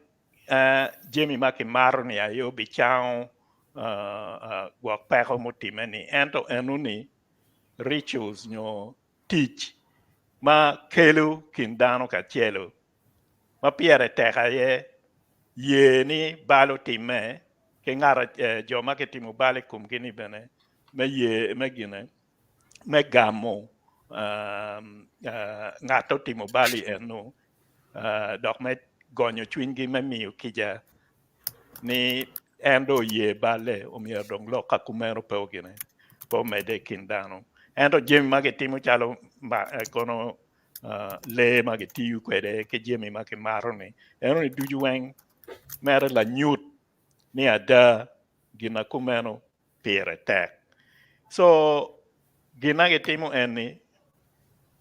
Speaker 7: jami ma kimato-ni aye obicango. Gwok peko mutimme-ni, ento enoni rituals nyo tic ma kelo kin dano kacelo. Ma pire tek aye ye ni bal otimme ki ngat jo ma kitimo bal i komgi-ni bene me ye me gine me gamo ngat otimo bal-li eno dok me gonyo cwinygi me miyo kica ni en dong oye balle omyero dong lok ka kumeno pe ogine pe omedde i kin dano. Ento jami ma gitimo calo kono lee ma gitiyo kwede ki jami ma kimato-ni enoni ducu weng mere lanyut ni ada gin ma kumeno pire tek. So gin ma gitimo eni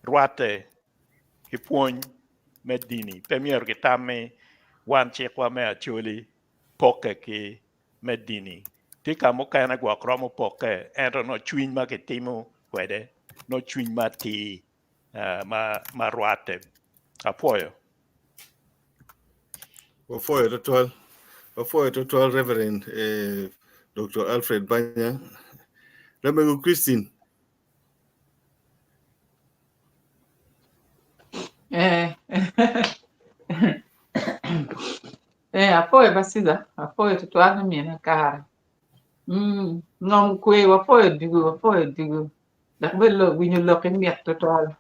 Speaker 7: rwatte ki pwony me dini. Pe myero gitam ni wan cikwa me Acholi pokke ki me dini. Tye ka mukene gwok romo pokke ento nongo cwiny ma kitimo kwede nongo cwiny ma atir ma rwatte. Apwoyo.
Speaker 1: Wapwoyo twatwal. Wapwoyo twatwal Reverend eh, Dr. Alfred Banya. Lamego Christine.
Speaker 8: Eh. eh, apoyo basiza, apoyo tutwal me mina kare. Mm, ngom kwe wapoyo dugu, wapoyo dugu. Dok bene lok winyo lok mit tutwal.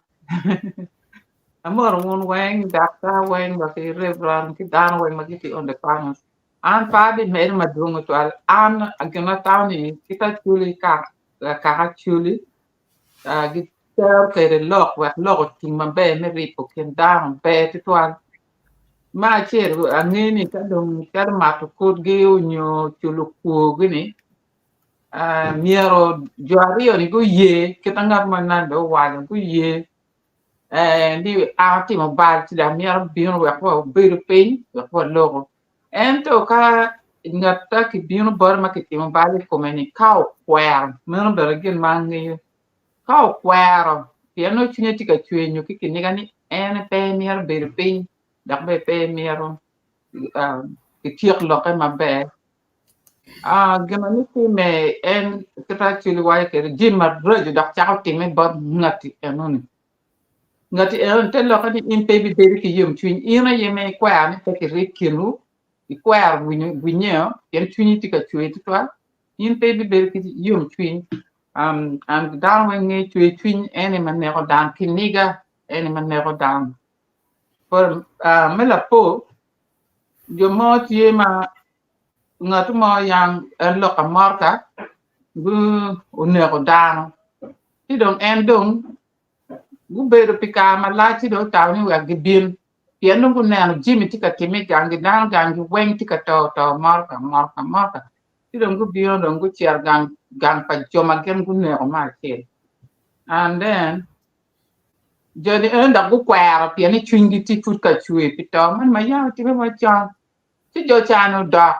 Speaker 8: Amoro wun weng, daktar weng wa ki Reverend ki dano weng ma gitye on the panel. An pe abimedo madwong tutwal. An gin ma atamo ni kit acoli kaka acoli gitero kwede lok wek lok otum maber me ribo kin dano ber tutwal. Me acel angeyo ni ka dong calo mato kotgi onyo culo kwogi ni myero jo aryo-ni guye kit ma ngat mo nande owaco guye ni an atimo bal ci dong amito bino wek wabedo piny wek waloko ento ka ngat ma kibino bote ma kitimo bal i kome-ni ka okwero meno bene gin ma angeyo ka okwero pien nongo cwinye tye ka cwer nyo ki kiniga ni en pe emito bedo piny dok bene pe emito kityek lokke maber Gin ma nitimme en kit ma Acholi waco kwede jami maraco dok cako timme bot ngati enoni. Ngati enoni te lokke ni in pe ibibedo ki yomcwiny in aye ma ikwero ni pe kirib kinwu ikwero winyeo pien cwinyi tye ka cwer tutwal in pe ibibedo ki yomcwiny and dano weng ngeyo cwer cwiny en aye ma neko dano kiniga en aye ma neko dano. Me lapor jo mo tye ma ngat mo yang en lok amorka oneko dano ci dong en dong gubedo pi kare malac ci dong otamo ni wek gibin pien dong guneno jami tye ka timme i ganggi dano ganggi weng tye ka to to morka morka morka ci dong gubino dong gucito gang pa jo ma gin guneko me acel and then Jo-ni eno dok gukwero pien ni cwinygi tye pud ka cwer pi to man ma yam otimme macon. Ci jo ca-ni odok.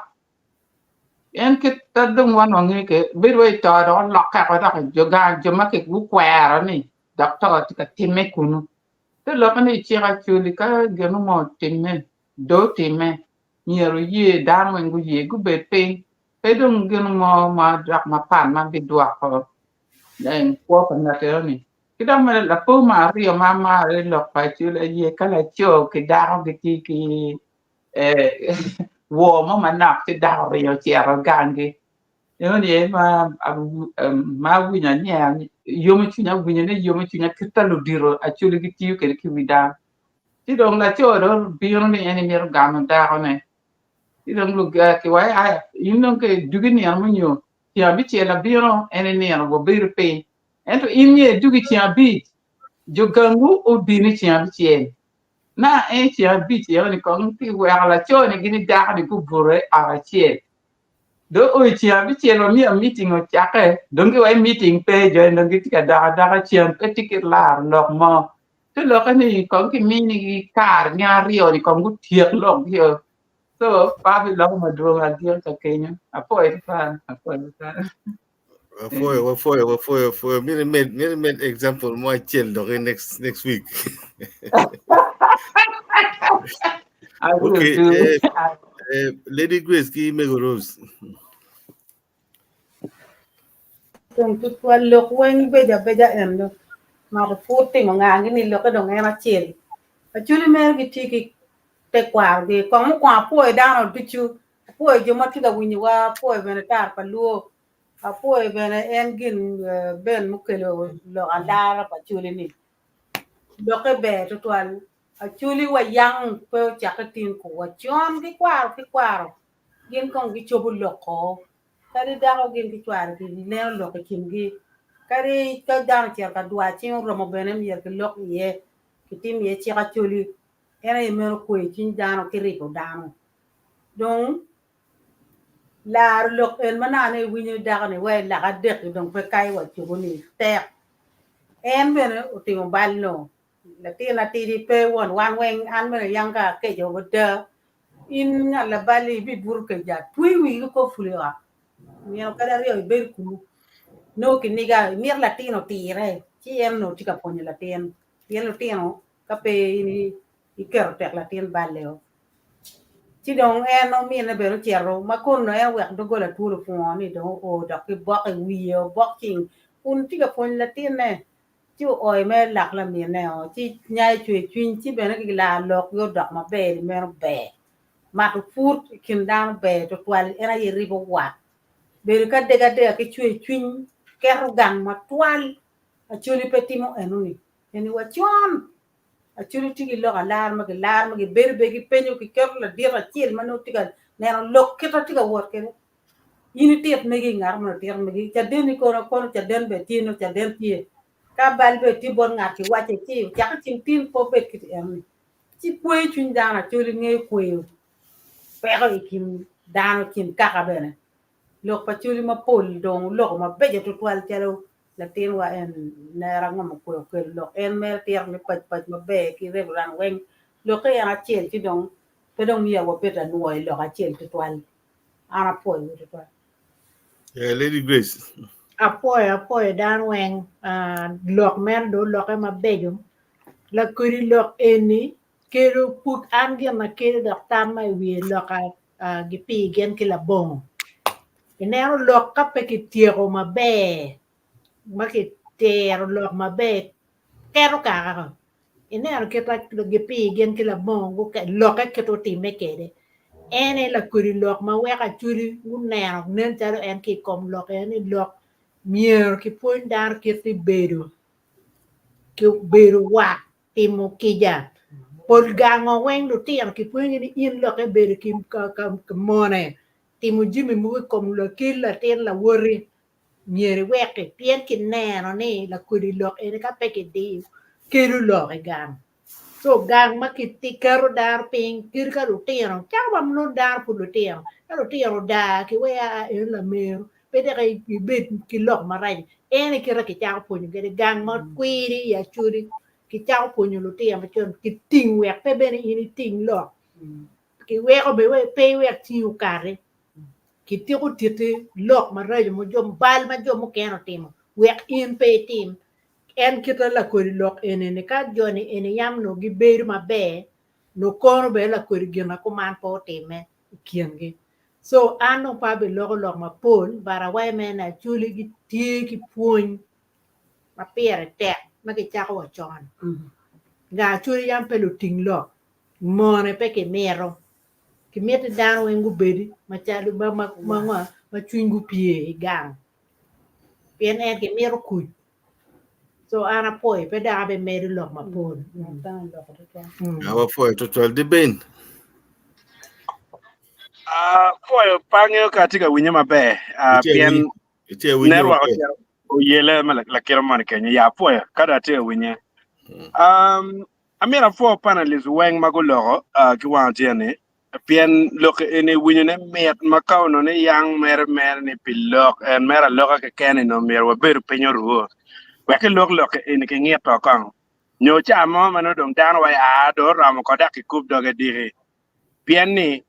Speaker 8: En kit ma dong wan wangeyo kwede, bedo wai to dok olokke oko dok jo gang jo ma gukwero-ni dok to tye ka timme kunu. Te lokke ni icik acoli ka gin mo otimme, do otimme, myero oye dano weng guye gubed piny pe dong gin mo ma dok mapat ma bidwoko kwo pa ngat eno-ni. Ki dok mere lapor me aryo ma amaro i lok pa Acholi aye ka laco ki dako gitye ki woo mo manok ci dako oringo ocito ganggi. Enoni aye ma awinyo anyer yomo cwinya awinyo ni yomo cwinya kit ma ludito Acholi gitiyo kwede ki wi dano. Ci dong laco dong obino ni en emito gamo dakone ci dong kiwaco aya in dong dugi nino mo nyo ceng abicel abino en enino wabedo piny Ento in myero idug i ceng abic, jo gangwu obin i ceng abicel. Na en i ceng abic eno-ni kong kiweko laco-ni gin ki dako-ni gubuto i ot acel. Dong o i ceng abicel ma myero miting ocakke, dong giwaco ni miting pe, jo-ni dong gitye ka dok adoka cen, pe tye ki laro lok mo. Te lokke ni kong kiminigi kare gin aryo-ni kong gutyek lokgio. So, pe abiloko madwong agik ka kenyo. Apwoyo tutwal, apwoyo tutwal.
Speaker 1: Wafoyo, wafoyo, wafoyo, wafoyo. Miri med, miri med example mo achiel doki next next week.
Speaker 8: I will
Speaker 1: Okay,
Speaker 8: do.
Speaker 1: Lady Grace ki Mego Rose.
Speaker 3: Dong tutwal lok weng bedo abeja eno mako pud timo nga gini lokke dong en acel. Acholi mere gitye ki tekwarogi. Kong mukwongo apwoyo dano ducu, apwoyo jo ma tye ka winyowa, apwoyo bene tar pa luo, apwoyo bene en gin Ben mukelo lok alara pa Acholi-ni. Lokke ber tutwal. Acholi wa yang pe ocakke tin ku wa con ki kwaro ki kwaro gin kong gicobo loko Kadi dako gin ki cware gineno lok i kingi. Kadi ka dano ocito ka dwar cing oromo bene myero kilok iye, kitim iye cik acoli. En aye meno kweyo cwiny dano ki ribo dano. Dong laro lok en ma naka ni iwinyo ni dako-ni wai laka adek-ki dong pe kayo wa cogo-ni tek. En bene otimo bal no. Latin atidi pe won wan weng an bene yang ka akeco ada In ngat labal-li ibibuto keca, twe wii ki kor pul i ot nino kadi aryo ibedo kunu. Nongo kiniga, imito latin otire, ci en onongo tye ka pwonyo latin, pien lutino ka pe in iketo tek latin balle-o. Ci dong en omine bene ocito ma kono en oweko doggola twolo opungo ni dong oo dok ki bok i wiye obok cing kun tye ka pwonyo latinne. Ci ooyo mere lak laminne-o, ci nyayo cwercwiny, ci bene gilar lokgi odok maber ni meno ber. Mato put i kin dano ber twatwal, en aye ribo wat. Bedo ki adegadega ki cwercwiny keto gang matwal. Acholi pe timo enoni. Eni wa con, Acholi tye ki lok alar ma gilaro ma gibedo bene gipenyo giketo ladit acel ma nongo tye ka neno lok kite tye ka wot kwede. In itit megi, ngat moni otito megi, cadenni kono kono caden bene tye nongo caden tye, ka bal bene tye bot ngat kiwacce ci ocako cing tin pe obed kit enoni. Ci kweyo cwiny dano Acholi ngeyo kweyo peko i kin dano i kin kaka bene. Lok pa Acholi mapol dong oloko mabeco tutwal calo latinwa en nera ngo ma okweyo okelo lok en mere tito ni pac pac maber ki Reverend weng lokke en acel ci dong pe dong myero wabed anwoyo lok acel tutwal. An apwoyo tutwal.
Speaker 1: Yeah, Lady Grace.
Speaker 9: Apwoyo apwoyo dano weng ah, lok meno dong olokke mabeco lakodi lok eni kelo pud an gin ma kelo dok tam ma i wiye lok ah, gipii gin ki labongo ineno lok ka pe kityeko maber ma kitero lok maber keto kaka Ineno kit ma gipii gin ki labongo lokke kit otimme kwede. En aye lakodi lok ma weko Acholi guneno nen calo en ki i kom lok en ni lok myero kipwony dano kit me bedo ki bedo wat timo kica. Pol gango weng lutino kipwonyogi ni in lokke bedo ki mone timo jami mogo i kom latin lawoti myero iweki pien kineno ni lakodi lok eni ka pe kidiyo kelo lok i gang. So gang ma kiketo dano piny kadi ka lutino calo ma nongo dano pud lutino ka lutino odaa ki wek aa eno lameru pe dok ibed ki lok marac en aye kite kicako pwonyo kwede gang ma kwiri i Acholi kicako pwonyo lutino macon ki ting wek pe bene in iting lok kiweko bene pe iwek cingi okati Kitiko titi lok maraco ma jo bal ma jo mukene otimo wek in pe itim. En kite lakodi lok eni-ni ka jo-ni eni yam onongo gibedo maber onongo kono bene lakodi gin ma kuman pe otimme i kingi. So an dong pe abiloko lok mapol but awaco mere ni Acholi gitye ki pwony ma pire tek ma kicako wa con. Nga Acholi yam pe luting lok, mone pe kimito. Kimiti dano weng gubedi macalo ma cwinygi opye i gang pien en kimito kuc. So an apwoyo pe dok abimedo lok mapol.
Speaker 1: Apwoyo tutwal di Ben.
Speaker 10: Apwoyo pe angeyo ka atye ka winye maber pien network oyele ma lakite moni kenyo ya apwoyo ka dong atye ka winye. Amito apwo panelist weng ma guloko ki wang acel ni pien lok eni winyo ne mit ma ka onongo ni yang mere mere ni pi lok en mere aloka keken ni nongo myero wabedo piny orwo wek ki lok lok eni ki ngito kong nyo ca mo ma nongo dong dano wa aa dong oromo ko dok ki kub doge diki pien ni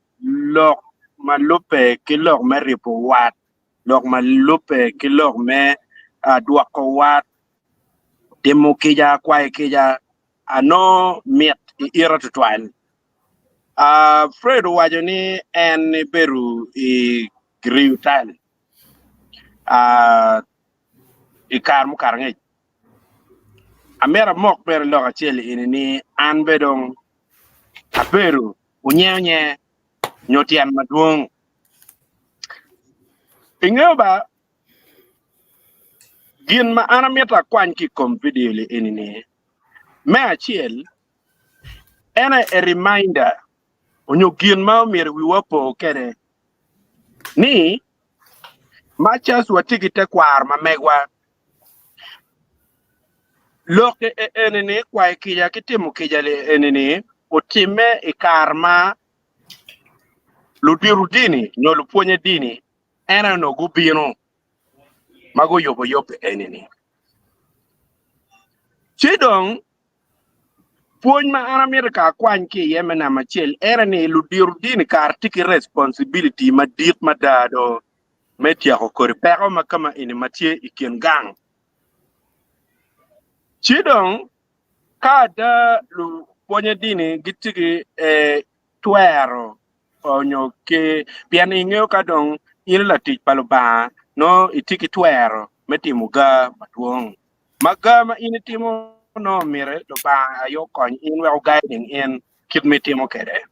Speaker 10: lok ma lube ki lok me ribo wat lok ma lube ki lok me dwoko wat Timo kica, kwayo kica anongo mit i ita tutwal. Fred owaco ni en ebedo i Riu Tal. I kare mukato angec. Amito amok bene lok acel eni ni an be dong abedo onye onye nyo tyen madwong. Ingeyo ba gin ma an amito akwany ki i kom vidio li eni ni me acel en aye a reminder onyo gin ma omyero wiwa opo kwede ni much as watye ki tekwaro ma megwa Lok eni-ni, kwayo kica ki timo kica eni-ni otimme i kare ma ludito dini nyo lupwonye dini en aye onongo gubino ma guyubo yub eni-ni. Ci dong pwony ma an amito ka akwany ki iye me namba acel en aye ni ludito dini kare tye ki responsibility madit mada do me tyeko kodi peko ma kama eni ma tye i kin gang. Ci dong, ka ada lupwonye dini gitye ki twero nyo ki pien ingeyo ka dong in latic pa Lubanga nongo itye ki twero me timo ga madwong. Ma ga ma in itimo nongo myero Lubanga aye okony in wek oguiding in kit ma itimo kwede.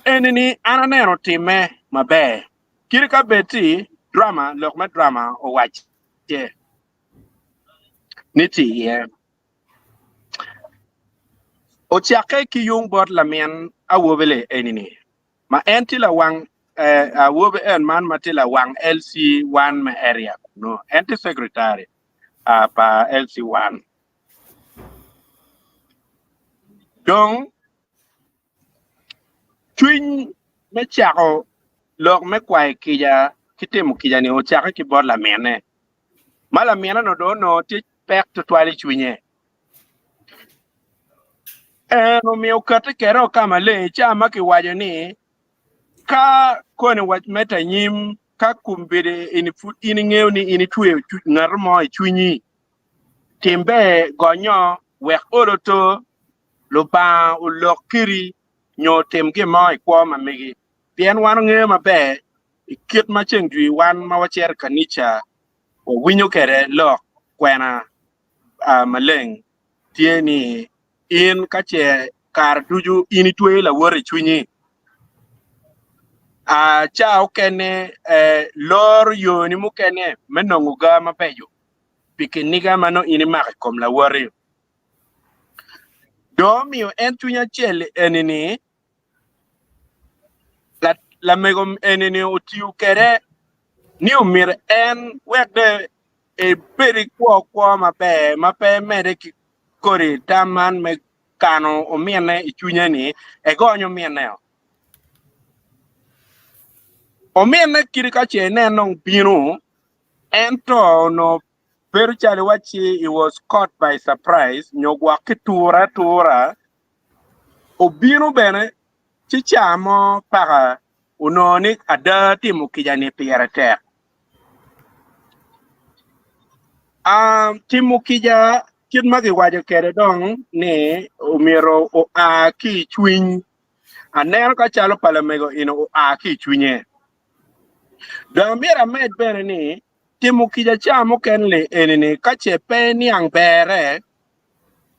Speaker 10: Eni-ni an aneno timme maber. Kadi ka bed ti drama, lok me drama owacce ni tye iye. Ocakke ki yung bot lamin awobi-li eni-ni, ma en tye lawang awobi en man ma tye lawang LC1 me area kunu. En tye secretary pa LC1. Dong cwiny me cako lok me kwayo kica ki timo kica-ni ocakke ki bot laminne, ma laminne-nu dong onongo tye pek tutwal i cwinye. En omiyo okatti kwede ka maleng i cawa ma kiwaco ni, Ka koni wac medde anyim, ka kombeddi eni pud in ingeyo ni in itweyo ngat mo i cwinyi, Tim ber gonyo wek olo to Lubanga olok kiri nyo otim gin mo i kwo ma megi. Pien wan ongeyo maber i kit ma ceng jwi wan ma wacito i kanica wawinyo kwede lok kwena maleng tye ni in ka ce kare ducu in itweyo lawoti i cwinyi, ca okene loro yoni mukene me nongo ga mabeco. pi kiniga ma nongo in imako i kom lawoti. Dong omiyo en cwiny acel eni-ni, lamego eni-ni otiyo kwede ni omyero en wek dong ebed ki kwo kwo maber ma pe emedde ki kodi tam man me kano ominne i cwinye-ni, egony ominne-o. Ominne kadi ka ce inen dong bino Ento onongo bedo calo iwacci he was caught by surprise nyo gwok kiture atura. Obino bene ci ca mo paka onongo ni ada timo kica-ni pire tek. Ah, timo kica kit ma kiwaco kwede dong ni omyero oa ki i cwiny. Aneno ka calo pa lamego eni oa ki i cwinye. Dong myero amed bene ni, timo kica ca mukene-ni eni-ni ka ce pe iniang berre,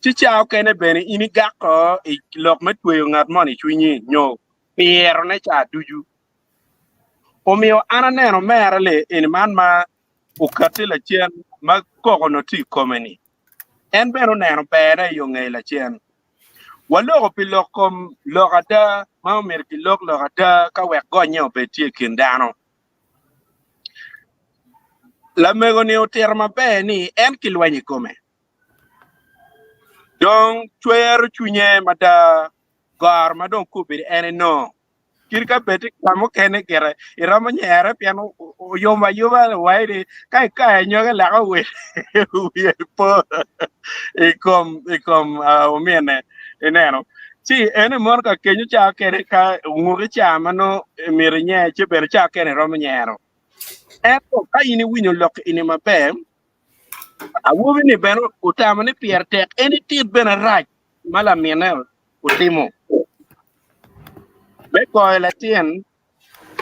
Speaker 10: ci ca okene bene in igako i lok me tweyo ngat moni i cwinyi nyo pirone ca ducu. Omiyo an aneno omera-li eni man ma okatti lacen ma koko-ni tye i kome-ni, en bene oneno berne i yo ngeye lacen. Waloko pi lok kom lok ada ma omyero kilok lok ada ka wek gonye obed tye i kin dano. Lamego-ni otito maber ni en kilwenyo i kome. Dong cwero cwinye mada goro ma dong kobedo en enongo. Kit ka bed ka mukene gire iromo nyere pien oyubo ayuba wai ni ka ikayo anyogi laka owil wiye po i kom i kom omine ineno ci ene mono ka kenyo ca kene ka onguki ca ma nongo myero inyer ci bene ca kene iromo nyero ento ka in iwinyo lok ini maber awobi-ni bene otamo ni pire tek en itit bene rac ma lamine otimo me goyo latin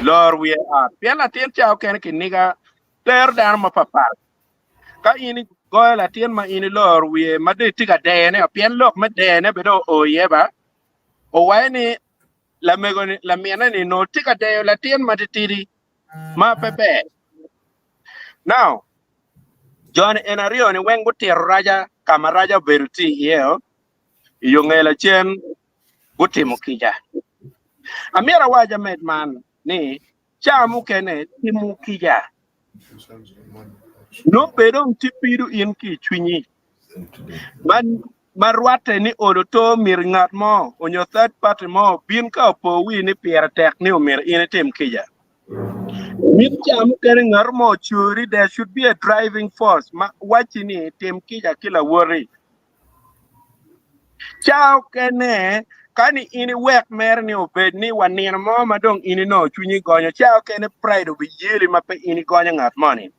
Speaker 10: lor wiye ot pien latin ca okene kiniga tero dano mapapat. Ka in igoyo latin ma in iloro wiye ma dong itye ka deyone pien lok me deyone bene dong oo iye ba, owaco ni lamego-ni lamine-ni onongo tye ka deyo latin matitidi ma pe ber. Now, joni en aryo-ni weng gutito raca ka ma raca obedo tye iye i yo nge lacen gutimo kica. Amyero awac amed man ni ca mukene timo kica nongo bed dong tye pido in ki i cwinyi ma ma rwatte ni olo to myero ngat mo onyo third party mo obin ka opo wi ni pire tek ni omyero in itim kica. Mito ca mukene ngat mo ocuri there should be a driving force ma wacci ni tim kica ki lawoti. Ca okene ka ni in iwek mere ni obed ni wa nino mo ma dong in inongo cwinyi gonyo, ca okene pride obiyeli ma pe in igonyo ngat moni.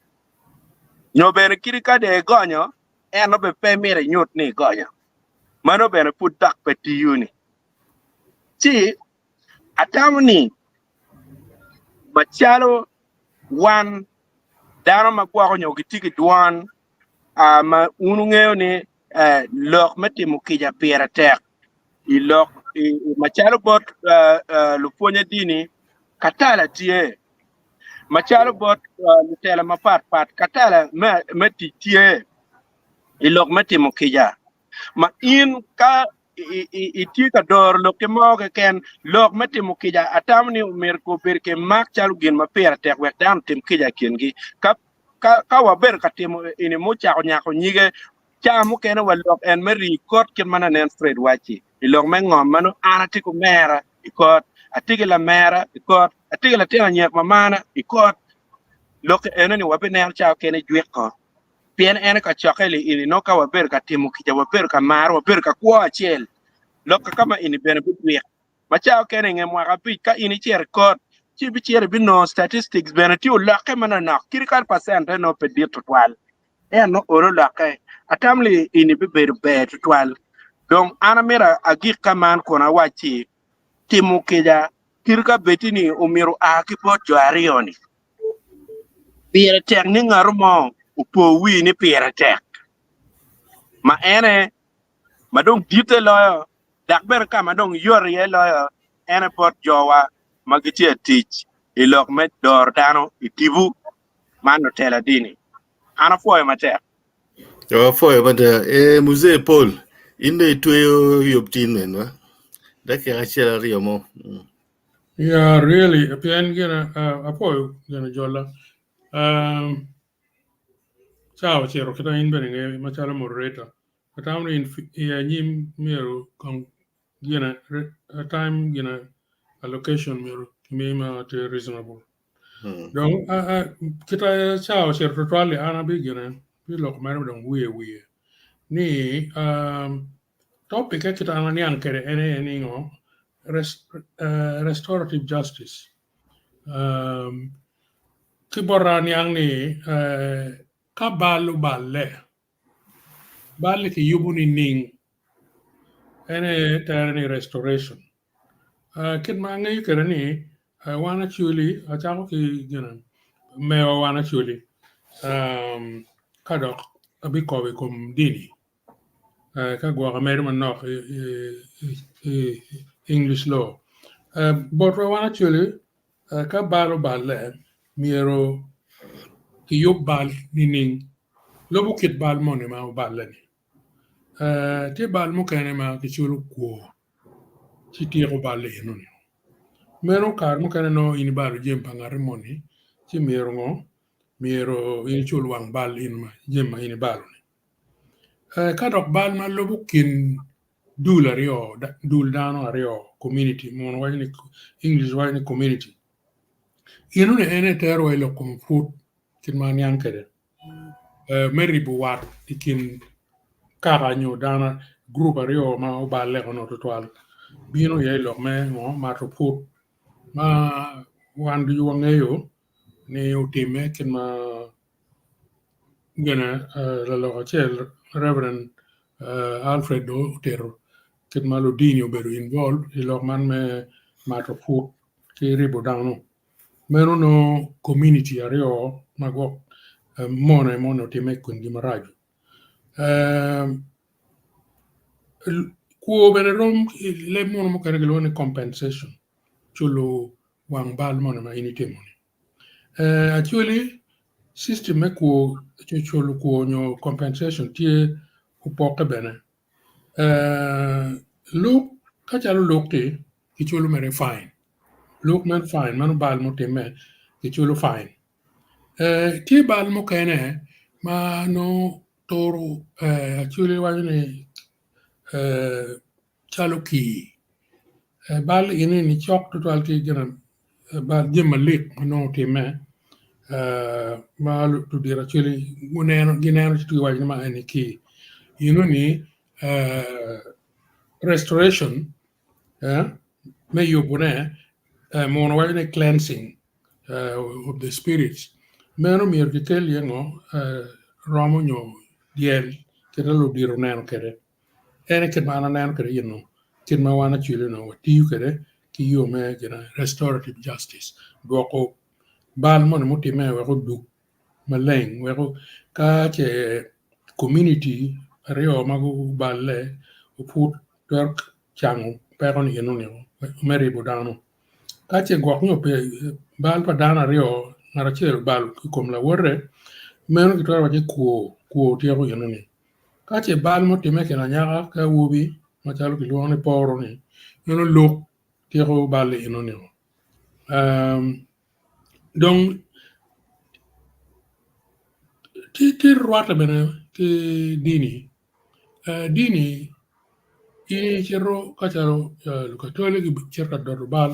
Speaker 10: Nyo bene kadi ka dong igonyo, ento bene pe myero inyut ni igonyo. Mano bene pud dok pe tiyo-ni. Ci atamo ni macalo wan dano ma gwoko nyo gitye ki dwon ma wun wungeyo ni lok me timo kica pire tek i lok macalo bot lupwonye dini katala tye macalo bot lutela mapat pat katala me tic tye i lok me timo kica ma in ka itye ka doro lokki mo keken lok me timo kica atamo ni omyero obed ki mak calo gin ma pire tek wek dano otim kica i kingi. Ka ka wabedo ka timo eni mucako nyako nyige ca mukene wa lok en me rii kot kit ma nanen Fred wacci i lok me ngom ma nongo an atye ki omera i kot, atye ki lamera i kot, atye ki latin anyek mamana i kot. Lok eno ni wabineno ca okene jwiko pien en kacokke li ini nongo ka wabedo ka timo kica, wabedo ka maro, wabedo ka kwo acel. Lok ka ma ini bene bijwik. Ma ca okene i nge mwaka abic ka in icito i kot, ci ibicito ibinongo statistics bene tye olokke manonok, kadi ka percent-te nongo pe dit tutwal, ento nongo olo olokke. Atam li ini bibedo ber tutwal. Dong an amito agik ka man kun awacci timo kica kadi ka bedi ni omyero oa ki bot jo aryo-ni, pire tek ni ngat mo opo wi ni pire tek ma ene ma dong ditte loyo dok bene ka ma dong yot iye loyo en aye bot jowa ma gitye ka tic i lok me doro dano i tipo man lutela dini. An apwoyo matek.
Speaker 1: Yo, apwoyo mada. Eh, Muzee Paul, in dong itweyo yub tin menwa. Dakika acel aryo mo.
Speaker 11: Yeah, really, pien gin uh, apwoyo gin jola. Um, ca ocito kita in bene ingeyo macalo moderator. Atamo ni i anyim myero kong gine time gine allocation myero kimi ma tye reasonable. Dong kita ca ocito tutwal li an abi gine bi loko mere dong wiye wiye ni topic kita an aniang kwede en aye ni ngo restorative justice. Ki bota aniang ni ka bal oballe Bal-li kiyubo nining? En aye tere ni restoration. Kit ma angeyo kwede ni wan Acholi, acako ki gine mewa wan Acholi ka dok abikobo i kom dini ka gwok amedo manok i English law. Botwa wan Acholi ka bal oballe myero kiyub bal nining? Lubo kit bal moni ma oballe-ni. Tye bal mukene ma kiculo kwo ci tyeko bal enoni. Meno kare mukene nongo in ibalo jami pa ngati moni ci myero ngo? Myero in icul wang bal in ma jami ma in ibalo-ni. Ka dok bal ma lubo kin dul aryo, dul dano aryo, community, muno waco ni English waco ni community. Enoni en aye terowa i lok kom put kit ma aniang kwede me ribo wat i kin kaka nyo dano gurup aryo ma oballe kono tutwal bino iye i lok me ngo mato put ma wan ducu wangeyo ni otimme kit ma gine lalok acel Reverend Alfred dong otito kit ma ludini obedo involved i lok man me mato put ki ribo dano. Meno nongo community aryo ma gwok mone ma onongo timme i kingi maraco. Kwo bene rom i leb munu mukene kilwongo ni compensation, culo wang bal moni ma in itimo-ni. Actually system me kwo culo kwo nyo compensation tye opokke bene. Luk ka calo luk-ki kiculo mere fine, luk meno fine meno bal mutimme kiculo fine. Tye bal mukene ma nongo turu actually iwaco ni calo kii bal eni cok tutwal ki bal jami malik ma nongo otimme ma ludito actually gineno ci giwaco ni man eni kii enoni restoration me yubone muno waco ni cleansing of the spirits meno myero kikel iye ngo romo nyo dyel kit ma ludito oneno kwede. En aye kit ma an aneno kwede eno kit ma wan acwili onongo watiyo kwede ki yo me restorative justice dwoko bal moni mutimme wek odug maleng wek ka ce community aryo ma guballe oput twero cango peko ni eno-ni me ribo dano. Ka ce gwok nyo pe bal pa dano aryo ngat acel obalo i kom lawote meno kitwero waco ni kwo kwo tyeko eno-ni. Ka ce bal mutimme i kin anyaka ki awobi macalo kilwongo ni poro-ni meno luk tyeko bal-li eno-ni. Dong tye rwatte bene ki dini Dini in icito ka calo lukatoli gicito ka doto bal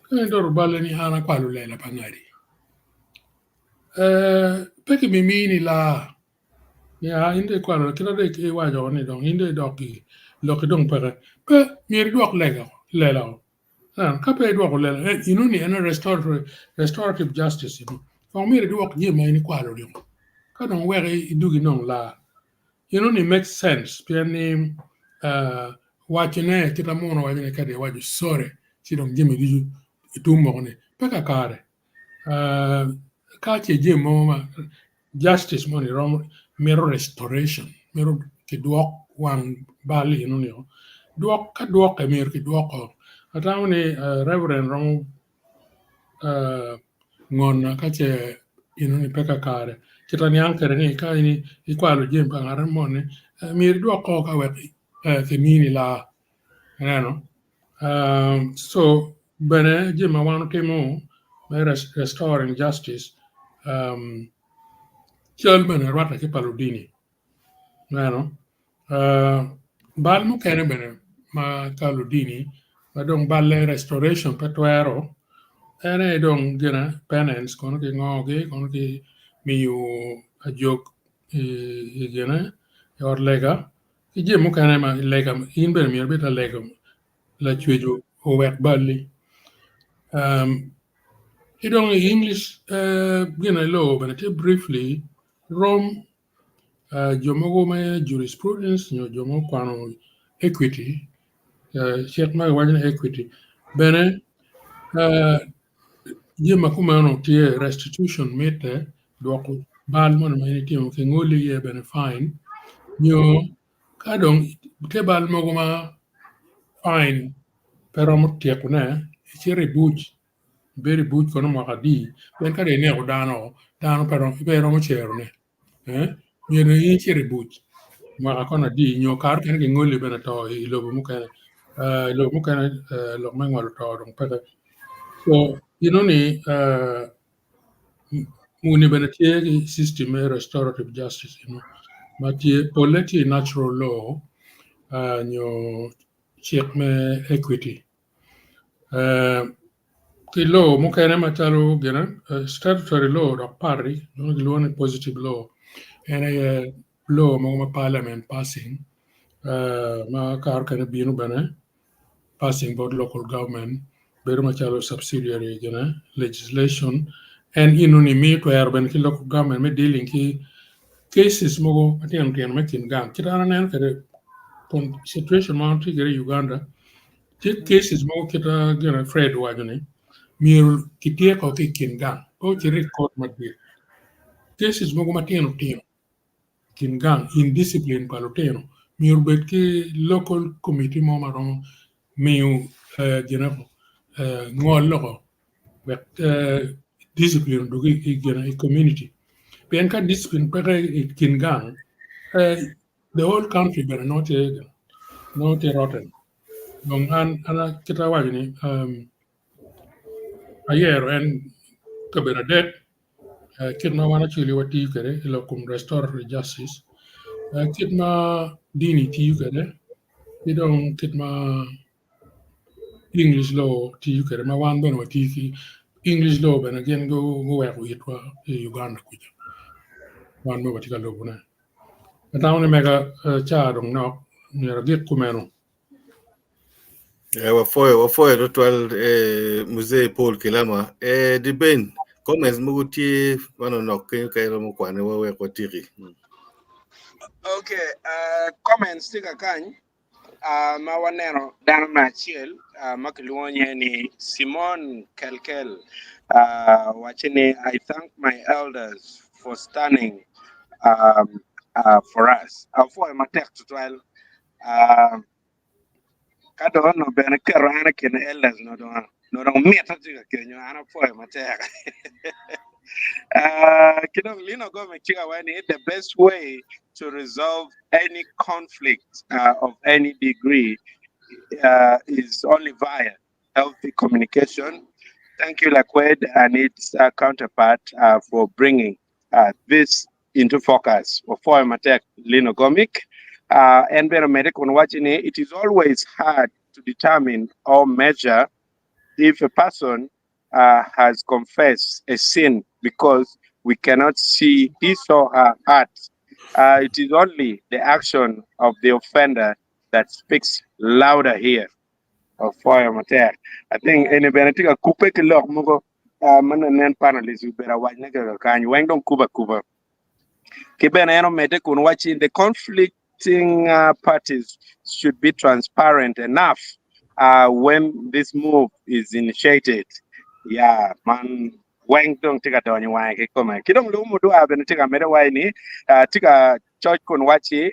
Speaker 11: ka gidoto balle ni an akwalo lela pa ngadi pe kibimini laa ni aa in dong ikwalo kit ma dong iwaco ni dong in dong idok giri lokki dong peke pe myero idwok lela Ka pe idwoko lela enoni en restorative justice kong myero idwok jami ma in ikwalo ni ka dong wek idug inong laa enoni make sense pien ni wacone kit ma muno waco ni ka dong iwaco sorry ci dong jami ducu tum woko ni pe kakare ka ce jami mo ma justice moni romo mito restoration mito kidwok wang bal enoni o dwok ka dwoke myero kidwoko atamo ni reverend romo ngona ka ce enoni pe kakare kit aniang kwede ni ka in ikwalo jami pa ngat moni myero idwoko ka wek kimini laa ineno so bene jami ma wan watimo me restoring justice cal bene rwatte ki pa ludini ineno bal mukene bene ma ka ludini ma dong balle restoration pe twero en aye dong gine penance kono kingogi kono kimiyo ajog i gine i ot lega ki jami mukene ma lega in bene myero ibed ka lego lacwec owek balli ki dong i English gine law bene tye briefly rom jo mogo me jurisprudence nyo jo ma okwano equity cik ma kiwaco ni equity bene jami ma kumeno tye restitution mitte dwoko bal moni ma in itimo kingoli iye bene fine nyo ka dong tye bal mogo ma fine pe romo tyekone icito i buc ibedo i buc kono mwaka adi pien ka dong ineko dano dano pe romo cerone myero in icit i buc mwaka kono adi nyo kare mukene kingoli bene to i lobo mukene i lobo mukene lok me ngolo to dong peke so enoni muni bene tye ki system me restorative justice eno ma tye polle tye i natural law nyo cik me equity ki law mukene macalo gine statutory law dok pat-ti ma kilwongo ni positive law en aye law mogo ma parliament passing ma kare mukene bino bene passing bot local government bedo macalo subsidiary gine legislation en enoni miyo twero bene ki local government me dealing ki cases mogo matino tino me kin gang kit ma an aneno kwede situation ma tye kwede i Uganda tye cases mogo kit ma gine Fred owaco ni myero kityeko ki i kin gang pe ocit i court madit. Cases mogo matino tino i kin gang indiscipline pa lutino myero obed ki local committee mo ma romo miyo gine ngol loko wek discipline odug i community pien ka discipline peke i kin gang the whole country bene nongo tye nongo tye rotten dong an kit awaco ni ayero en kabedo adek kit ma wan acwali watiyo kwede i lok kom restorative justice kit ma dini tiyo kwede ki dong kit ma English law tiyo kwede ma wan bene watiyo ki English law bene gin guweko itwa i Uganda kuca wan ma watye ka lubone. Atamo ni mega caa dong nok myero agik kumeno.
Speaker 1: Eh, wafoyo wafoyo tutwal eh, Muzee Paul Kilama. Eh, Diben, comments mogo tye manonok kenyo ka iromo kwane wa wek watiki.
Speaker 10: Okay, comments tye kakany ma waneno dano me acel ma kilwongo nyinge ni Simon Kelkel waco ni I thank my elders for standing for us. Apwoyo matek tutwal. Ka dong onongo bene keto an i kin elders no dong no dong mita tye ka kenyo an apwoyo matek. Ki dong Lino Gome tye ka waco ni the best way to resolve any conflict of any degree is only via healthy communication. Thank you Lakwed and its counterpart for bringing this into focus. Wapwoyo matek Lino Gomic. En bene omedde kun waco ni it is always hard to determine or measure if a person has confessed a sin because we cannot see his or her heart. It is only the action of the offender that speaks louder here. Apwoyo matek. I think eni bene tye ka kubbe ki lok mogo ma nen panelist obedo awacne kaka kany weng dong kubo akuba. Ki bene en omedde kun wacci the conflicting parties should be transparent enough when this move is initiated. Yeah, man weng dong tye ka donyo wange kikome. Ki dong lumo dwa bene tye ka medde waci ni tye ka coc kun wacci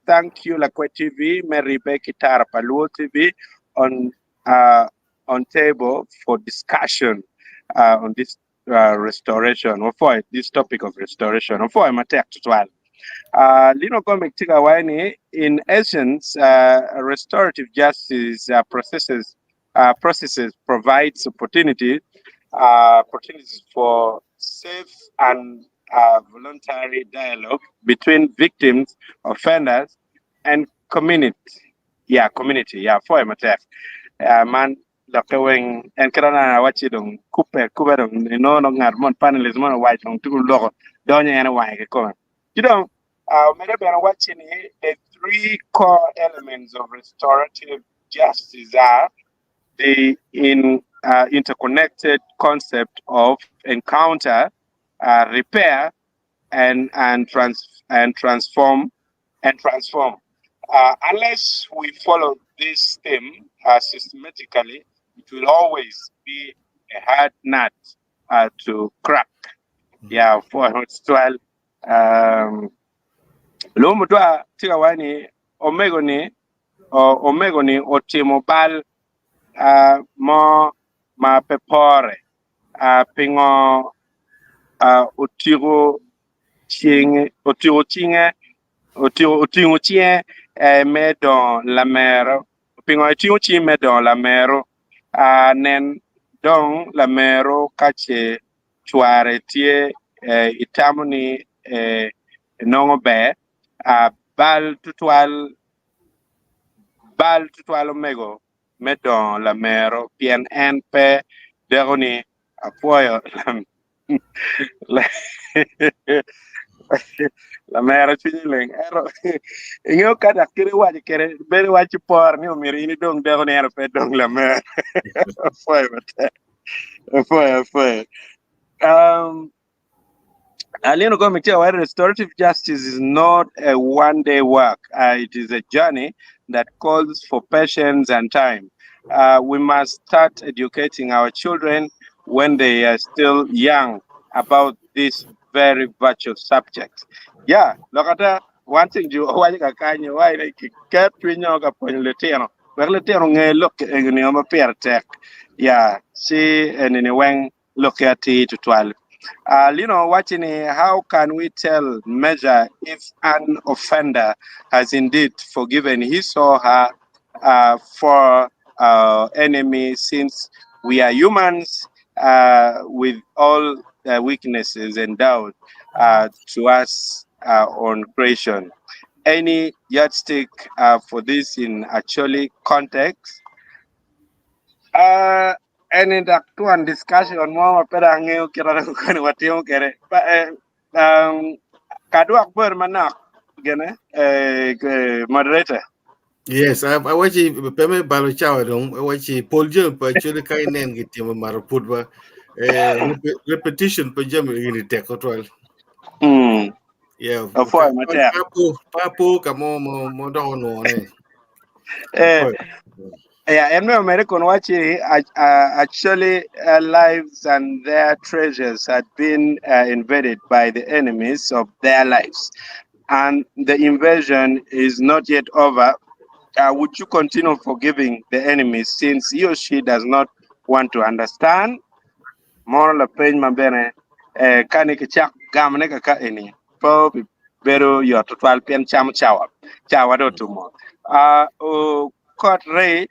Speaker 10: Thank you Lakwed TV me ribbe ki Tara pa Luo TV on on table for discussion on this restoration wapwoyo this topic of restoration wapwoyo matek tutwal. Lino Gomic tye ka waco ni in essence restorative justice processes processes provides opportunity opportunities for safe and voluntary dialogue between victims, offenders, and community. Yeah, community. Yeah, for matek. Man lokke weng en kit na awacci dong kubbe akuba dong inongo dong ngat mon panelist mon owaco dong tuko loko donyo en i wange kikome. Ci dong omedde bene wacci ni the three core elements of restorative justice are the in interconnected concept of encounter, repair, and and trans and transform and transform. Unless we follow this theme systematically, it will always be a hard nut to crack. Yeah, for twelve. Lumo mutwa tye ka waco ni omego ni omego ni otimo bal mo ma pe pore pingo otiko cinge otiko cinge otiko otingo cinge me dongo lamero pingo itingo cingi me dongo lamero nen dong lamero ka ce cware tye itamo ni enongo ber bal tutwal bal tutwal omego me dongo lamero pien en pe deko ni apwoyo lamero cwinye leng ento ingeyo ka dok kit iwaco kwede bedo iwaco pore ni omyero in idong deko ni ento pe dong lamero apwoyo matek apwoyo apwoyo Alino Committee, our restorative justice is not a one day work. It is a journey that calls for patience and time. We must start educating our children when they are still young about this very virtuous subject. Yeah, lok ada, one thing ju owaco kakany owaco ni kiket cwinywa ka pwonyo litino wek litino onge lok eni ma pire tek. Yeah, ci eni ni weng lokke atir tutwal. Lino waco ni, How can we tell, measure if an offender has indeed forgiven his or her for our enemy since we are humans with all the weaknesses endowed to us on creation? Any yardstick for this in Acholi context? Eni dok twon discussion mo ma pe dong angeyo kit ma dong koni watimo kwede. Ka dwok bot manok gene moderator.
Speaker 1: Yes, awaci pe me balo cawa dong awaci pol jami pa Acholi ka inen gitimo mato pud ba repetition pa jami gini tek tutwal. Yeah.
Speaker 10: Apwoyo matek.
Speaker 1: Pa po ka mo mo dok onwongo ne.
Speaker 10: Yeah, en me omede kun waci actually lives and their treasures had been invaded by the enemies of their lives and the invasion is not yet over. Would you continue forgiving the enemies since he or she does not want to understand? Mono lapeny ma bene ka ni kicak gamone kaka eni pe obibedo yot tutwal pien camo cawa cawa dong otumo. Kot Ray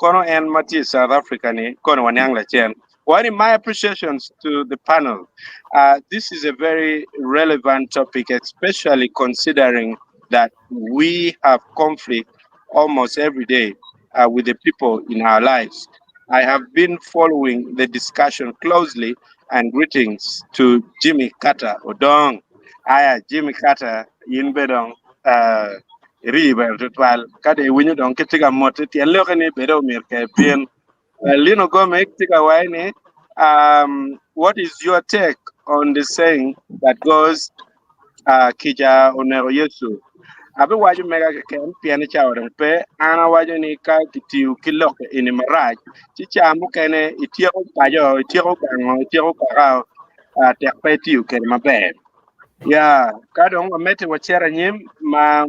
Speaker 10: kono en ma tye i South Africa ni kono waniang lacen. Wani my appreciations to the panel. This is a very relevant topic especially considering that we have conflict almost every day with the people in our lives. I have been following the discussion closely and greetings to Jimmy Carter Odong. Aya Jimmy Carter in be dong iri ber tutwal ka dong iwinyo dong kitye ka motti tyen lokke ni bedo omyero ke bin. Lino Gomek tye ka waco ni what is your take on the saying that goes kica oneko Yecu? Abiwaco mega keken pien ni cawa dong pe. An awaco ni ka kitiyo ki lok eni marac, ci ca mukene ityeko paco, ityeko gango, ityeko kaka tek pe itiyo kwede maber. Ya, ka dong wamedde wacito anyim ma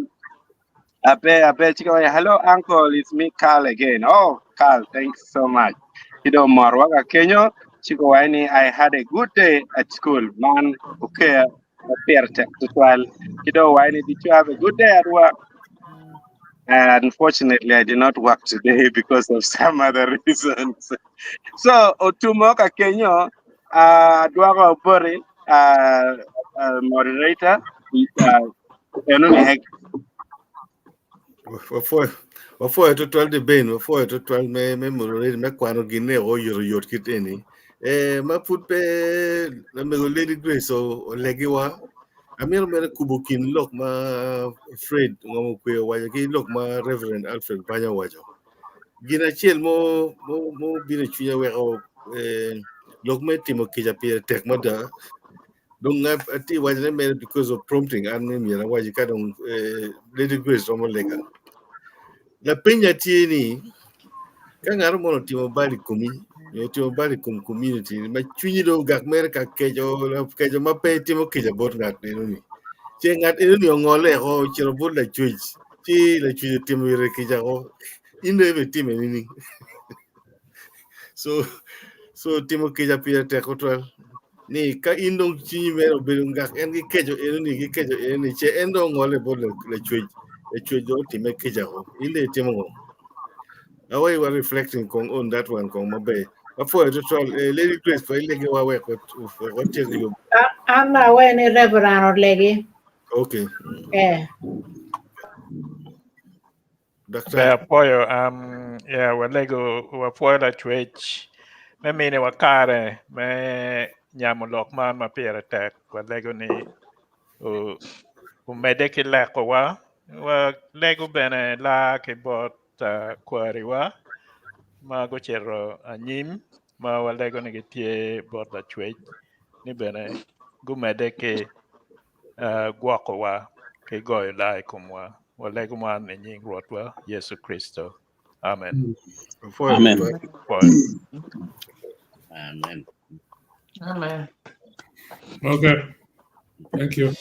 Speaker 10: abe abe ci kawaco hello uncle it's me Carl again. Oh Carl, thanks so much. Ci dong omorowa ka kenyo ci guwaco ni I had a good day at school. Man okeya ma pire tek tutwal. Ci dong owaco ni did you have a good day at work? Unfortunately, I did not work today because of some other reasons. So, otumo ka kenyo, adwoko boti, moderator, eno ni hek.
Speaker 1: Wapwoyo tutwal di Ben, wapwoyo tutwal me me moderate me kwano gin ne oyotoyot kit eni. Eh, ma pud pe lamego Lady Grace olegiwa, amito mere kubo kin lok ma Fred Ngomo Kwe owaco ki lok ma Reverend Alfred Banya owaco. Gin acel mo mo mo bino i cwinya weko eh, lok me timo kica pire tek mada. Dong atye waco ne mere because of prompting an me myero awaci ka dong eh, Lady Grace romo lega. Lapeny tye ni ka ng'ato mono otimo bal i komi nyo otimo bal i kom community ma cwinyi dong ogak mere ka keco keco ma pe itimo kica bot ngat eno-ni ce ngat eno-ni ongole oko ocito bot lacwec ci lacwec otimo ire kica ko in dong ibitime nining? So so timo kica pire tek tutwal ni ka in dong cwinyi mere obedo ngak en ki keco eno-ni ki keco eno-ni ce en dong ongole bot lacwec lacwec dong otime kica ko in dong itimo ngo? Awe wa reflecting kong on that one kong maber. Apwoyo tutwal Lady Grace ko ilegi wa wek watyek yub.
Speaker 9: An awe ni Reverend olegi.
Speaker 1: Okay.
Speaker 9: Eh.
Speaker 1: Doctor.
Speaker 7: Ber apwoyo, um, yeah, walego wapwoyo lacwec me miniwa kare me nyamo lok man ma pire tek. Walego ni omedde ki lekowa. Walego bene laa ki bot uh, kwariwa ma gucito anyim ma walego ni gitye bot lacwec ni bene gumedde ki uh, gwokowa ki goyo laa i komwa. Walego man i nying Rwotwa Yecu Kricito. Amen.
Speaker 6: Amen.
Speaker 7: Pwoyo.
Speaker 5: Amen.
Speaker 8: Amen.
Speaker 11: Okay. Thank you.